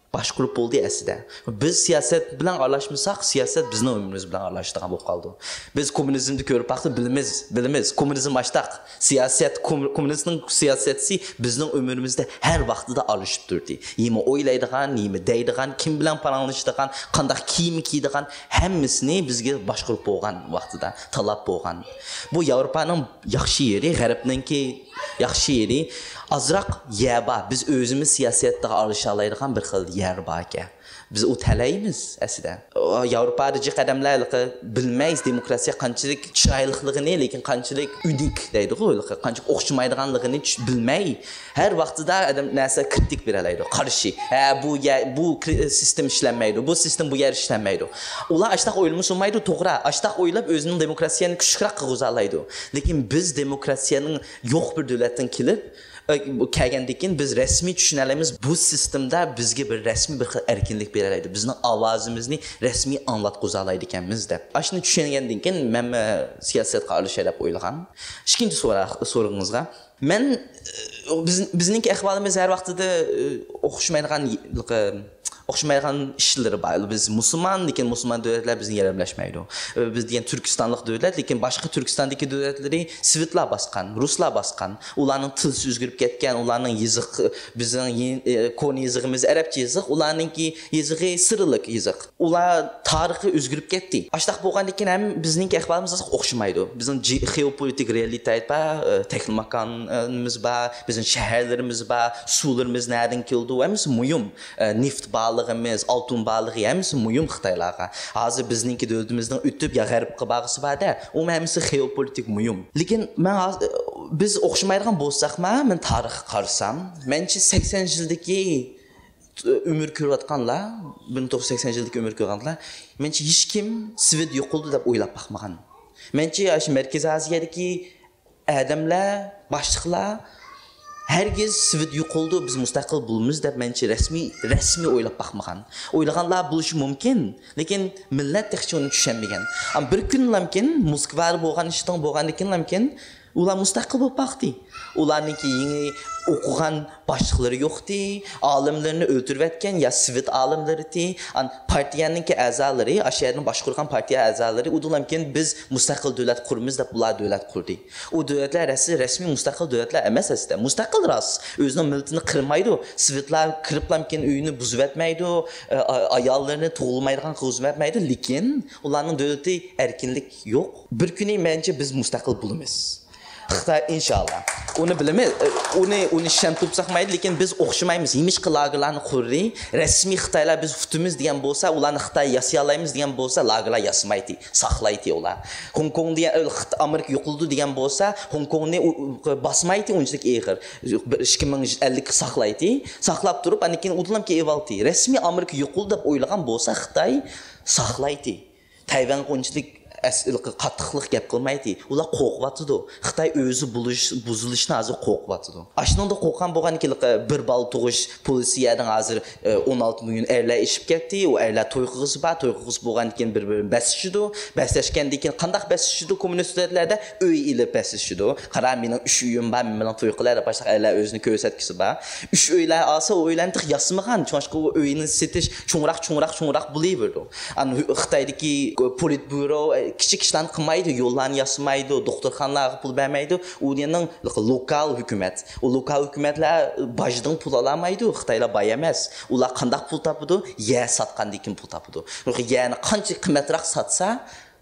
باشقۇرۇپ بولدى ئەسلىدە. بىز سىياسەت بىلەن ئارىلاشمىساق، سىياسەت بىزنىڭ ئۆمرىمىز بىلەن ئارىلىشىدىغان بولۇپ قالىدۇ. بىز كوممۇنىزمنى كۆرۈپ باقساق بىلىمىز، بىلىمىز. كوممۇنىزم ئاشتاق. سىياسەت، كوم-، كوممۇنىزمنىڭ سىياسەتى بىزنىڭ ئۆمرىمىزدە ھەر ۋاقتىدا ئارىلىشىپ تۇردى. نېمە ئويلايدىغان، نېمە دەيدىغان، كىم بىلەن پاراڭلىشىدىغان، قانداق كىيىم كىيىدىغان، ھەممىسىنى بىزگە باشقۇرۇپ بولغان ۋاقتىدا، تاللاپ بولغان. بۇ ياۋروپانىڭ ياخشى يېرى، غەربنىڭكى ياخشى يېرى، ئازراق يەر بار. بىز ئۆزىمىز سىياسەتتە ئارىلىشالايدىغان بىر خىل يەر باركەن. بىز ئۇ تەلەيمىز ئەسلىدە. ياۋروپادا جىق ئادەملەر ھېلىقى بىلمەي دېموكراتىيە قانچىلىك چىرايلىقلىقىنى، لېكىن قانچىلىك ئۇنىك دەيدىغۇ، ھېلىقى قانچىلىك ئوخشىمايدىغانلىقىنى چۈش-، بىلمەي، ھەر ۋاقتىدا ئادەم نەرسە كرىتىك بېرەلەيدۇ، قارشى. ھە، بۇ يە-، بۇ كرى-، سىستېما ئىشلەنمەيدۇ، بۇ سىستېما بۇ يەر ئىشلەنمەيدۇ. ئۇلار ئاشتاق ئويلىمىسا بولمايدۇ، توغرا. ئاشتاق ئويلاپ ئۆزىنىڭ دېموكراتىيەنى كۈچلۈكرەك قىلغۇزالايدۇ. لېكىن بىز دېموكراتىيەنىڭ يوق بىر دۆلەتتىن كېلىپ، ئە، بۇ كەلگەندىن كېيىن بىز رەسمىي چۈشىنەلەيمىز، بۇ سىستېمىدا بىزگە بىر رەسمىي بىر خىل ئەركىنلىك بېرەلەيدۇ، بىزنىڭ ئاۋازىمىزنى رەسمىي ئاڭلاتقۇزالايدىكەنمىز دەپ. ئاشۇنى چۈشەنگەندىن كېيىن مەنمۇ سىياسەتكە ئارىلىشاي دەپ ئويلىغان. ئىككىنچى سورا-، سورىقىڭىزغا. مەن، ئە، بىز، بىزنىڭكى ئەھۋالىمىز ھەر ۋاقتىدا، ئە، ئوخشىمايدىغان، ئە، ئوخشىمايدىغان ئىشلىرى بار. بىز مۇسۇلمان، لېكىن مۇسۇلمان دۆلەتلەر بىزنى ياردەملەشمەيدۇ. بىز دېگەن تۈركىستانلىق دۆلەت، لېكىن باشقا تۈركىستاندىكى دۆلەتلىرى سوۋېتلار باسقان، رۇسلار باسقان. ئۇلارنىڭ تىلى ئۆزگىرىپ كەتكەن، ئۇلارنىڭ يېزىق، بىزنىڭ يې-، ئى، كونا يېزىقىمىز ئەرەبچە يېزىق، ئۇلارنىڭكى يېزىقى سىرىلىك يېزىق. ئۇلار تارىخى ئۆزگىرىپ كەتتى. ئاشتاق بولغاندىكىن ھەم بىزنىڭكى ئەھۋالىمىز ئوخشىمايدۇ. بىزنىڭ جى-، خېئوپولىتىك رېئالىتېت بار، ئى، تېخنىماكانىمىز بار، بىزنىڭ شەھەرلىرىمىز بار، سۇلىرىمىز نەدىن كېلىدۇ، ھەممىسى مۇھىم. ئە، نېفىت بارلىقىمىز، ئالتۇن بارلىقى ھەممىسى مۇھىم خىتايلارغا. ھازىر بىزنىڭكى دۆلىتىمىزنىڭ ئۆتۈپ يا غەربكە بارغۇسى بار-دە، ئۇمۇ ھەممىسى خېئوپولىتىك مۇھىم. لېكىن مەن ھاز-، بىز ئوخشىمايدىغان بولساقمۇ، مەن تارىخقا قارىسام، مەنچە سەكسەن يىلدىكى ئۆمۈر كۆرۈۋاتقانلار، بىر مىڭ توققۇز يۈز سەكسەن يىلدىكى ئۆمۈر كۆرگەنلەر، مەنچە ھېچكىم سوۋېت يوقىلىدۇ دەپ ئويلاپ باقمىغان. مەنچە ئاشۇ مەركىزىي ئاسىيادىكى ئادەملەر، باشلىقلار ھەرگىز سوۋېت يوقىلىدۇ، بىز مۇستەقىل بولىمىز دەپ مەنچە رەسمىي، رەسمىي ئويلاپ باقمىغان. ئويلىغانلار بولۇشى مۇمكىن، لېكىن مىللەت تېخىچە ئۇنى چۈشەنمىگەن. ئەمما بىر كۈنلەمكىن، موسكۋادا بولغان ئىشتىن بولغاندىكىنلەمكىن، ئۇلار مۇستەقىل بولۇپ باقتى. ئۇلارنىڭكى يېڭى ئوقۇغان باشلىقلىرى يوقتى، ئالىملىرىنى ئۆلتۈرۈۋەتكەن يا سوۋېت ئالىملىرىتى، ئان پارتىيەنىڭكى ئەزالىرى، ئاشۇ يەرنى باشقۇرغان پارتىيە ئەزالىرى ئۇدۇلامكىن بىز مۇستەقىل دۆلەت قۇرىمىز دەپ ئۇلار دۆلەت قۇردى. ئۇ دۆلەتلەر رەسمىي، رەسمىي مۇستەقىل دۆلەتلەر ئەمەس ئەسلىدە. مۇستەقىل راست، ئۆزىنىڭ مىللىتىنى قىرمايدۇ، سوۋېتلار كىرىپلامكىن ئۆيىنى بۇزۇۋەتمەيدۇ، ئاياللىرىنى تۇغۇلمايدىغان قىلغۇزۇۋەتمەيدۇ، لېكىن ئۇلارنىڭ دۆلىتى ئەركىنلىك يوق. بىر كۈنى مەنچە بىز مۇستەقىل بولىمىز. خىتاي ئىنشاللا. ئۇنى بىلىمىز، ئۇنى، ئۇنى ئىشەنتىپ ساقمايدۇ، لېكىن بىز ئوخشىمايمىز. ھېمىشقا لاگېرلارنى قۇردى. رەسمىي خىتايلار بىز پۈتىمىز دېگەن بولسا، ئۇلارنى خىتاي ياسىيالايمىز دېگەن بولسا، لاگېرلار ياسىمايتى، ساقلايتى ئۇلار. خوڭكوڭدا يا-، ئامېرىكا يوقىلىدۇ دېگەن بولسا، خوڭكوڭنى ئۇ-، ئۇ-، باسمايتى ئۇنچىلىك ئېغىر. بىر ئىككى مىڭ ئەللىككە ساقلايتى. ساقلاپ تۇرۇپ، ئاندىن كېيىن ئۇدۇلامكى ئېۋالتى. رەسمىي ئامېرىكا يوقىلىدۇ دەپ ئويلىغان بولسا، خىتاي ساقلايتى. تەيۋەنگە ئۇنچىلىك ئەس-، قاتتىقلىق گەپ قىلمايتى. ئۇلار قورقۇۋاتىدۇ. خىتاي ئۆزى بولۇش-، بۇزۇلۇشنى ھازىر قورقۇۋاتىدۇ. ئاشۇنىڭدا قورققان بولغاندىكىن، بىر بالا تۇغۇش پولىسىيەدىن ھازىر، ئە، ئون ئالتە مىليون ئەرلەر ئېشىپ كەتتى. ئۇ ئەرلەر توي قىلغۇسى بار. توي قىلغۇسى بولغاندىن كېيىن بىر-بىرىنى بەسلىشىدۇ. بەسلەشكەندىن كېيىن قانداق بەسلىشىدۇ؟ كوممۇنىست دۆلەتلەردە ئۆي ئېلىپ بەسلىشىدۇ. قارا، مېنىڭ ئۈچ ئۆيۈم بار، مەن بىلەن توي قىلە دەپ باشلاپ ئەرلەر ئۆزىنى كۆرسەتكۈسى بار. ئۈچ ئۆيلەر ئالسا، ئۇ ئۆيلەرنى تېخى ياسىمىغان. شۇڭلاشقا ئۇ ئۆينى سېتىش چوڭراق، چوڭراق، چوڭراق بولۇۋېرىدۇ. ئانا، خىتايدىكى پولىتبيۇرو، ئە، كىچىك ئىشلارنى قىلمايدۇ، يوللارنى ياسىمايدۇ، دوختۇرخانىلارغا پۇل بەرمەيدۇ. ئۇ يەرنىڭ لوكال ھۆكۈمەت. ئۇ لوكال ھۆكۈمەتلەر باجدىن پۇل ئالالمايدۇ، خىتايلار باي ئەمەس. ئۇلار قانداق پۇل تاپىدۇ؟ يەر ساتقاندىن كېيىن پۇل تاپىدۇ. يەرنى قانچە قىممەتراق ساتسا،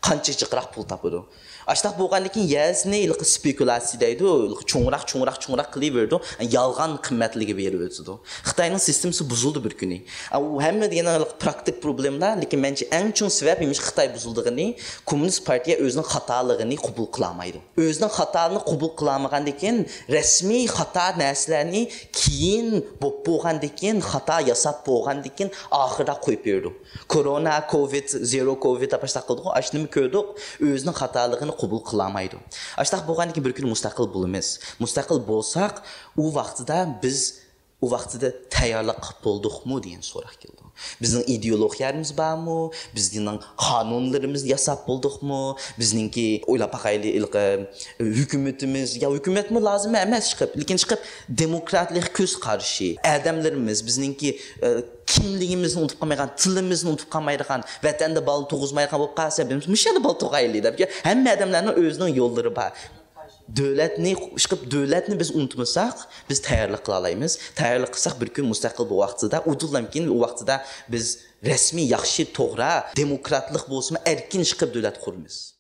قانچە جىقراق پۇل تاپىدۇ. ئاشتاق بولغاندىن كېيىن يەرنى ھېلىقى سپېكۇلاتسىيە دەيدۇ، ھېلىقى چوڭراق، چوڭراق، چوڭراق قىلىۋېرىدۇ، يالغان قىممەتلىككە بېرىۋېتىدۇ. خىتاينىڭ سىستېمىسى بۇزۇلدى بىر كۈنى. ئا، ئۇ ھەممە دېگەن ھېلىقى پراكتىك پروبلېمىلار، لېكىن مەنچە ئەڭ چوڭ سەۋەب نېمە خىتاي بۇزۇلىدىغىنى، كوممۇنىست پارتىيە ئۆزىنىڭ خاتالىقىنى قوبۇل قىلالمايدۇ. ئۆزىنىڭ خاتالىقىنى قوبۇل قىلالمىغاندىن كېيىن، رەسمىي خاتا نەرسىلەرنى كېيىن بولۇپ بولغاندىن كېيىن، خاتا ياساپ بولغاندىن كېيىن ئاخىرىدا قويۇپ بېرىدۇ. كورونا، كوۋىد، زېرو كوۋىد دەپ باشلاپ قىلدۇق. ئاشۇنىمۇ كۆردۇق، ئۆزىنىڭ خاتالىقىنى قوبۇل قىلالمايدۇ. ئاشۇنداق بولغاندىن كېيىن بىر كۈنى مۇستەقىل بولىمىز. مۇستەقىل بولساق، ئۇ ۋاقتىدا بىز، ئۇ ۋاقتىدا تەييارلىق قىلىپ بولدۇقمۇ دېگەن سوراق كېلىدۇ. بىزنىڭ ئىدېئولوگىيەمىز بارمۇ؟ بىزنىڭ قانۇنلىرىمىزنى ياساپ بولدۇقمۇ؟ بىزنىڭكى ئويلاپ باقايلى، ھېلىقى ھۆكۈمىتىمىز، يا ھۆكۈمەتمۇ لازىم ئەمەس چىقىپ، لېكىن چىقىپ دېموكراتلىق كۆز قارىشى، ئادەملىرىمىز، بىزنىڭكى، ئە، كىملىكىمىزنى ئۇنتۇپ قالمايدىغان، تىلىمىزنى ئۇنتۇپ قالمايدىغان، ۋەتەندە بالا تۇغۇزمايدىغان بولۇپ قالسا، بىز مۇشۇ يەردە بالا تۇغايلى دەپ، ھەممە ئادەملەرنىڭ ئۆزىنىڭ يوللىرى بار. دۆلەتنى، ئىشقىلىپ دۆلەتنى بىز ئۇنتۇمىساق، بىز تەييارلىق قىلالايمىز. تەييارلىق قىلساق، بىر كۈن مۇستەقىل بۇ ۋاقتىدا، ئۇدۇللام كېيىن ئۇ ۋاقتىدا بىز رەسمىي، ياخشى، توغرا، دېموكراتلىق بولسىمۇ، ئەركىن ئىشقىلىپ دۆلەت قۇرىمىز.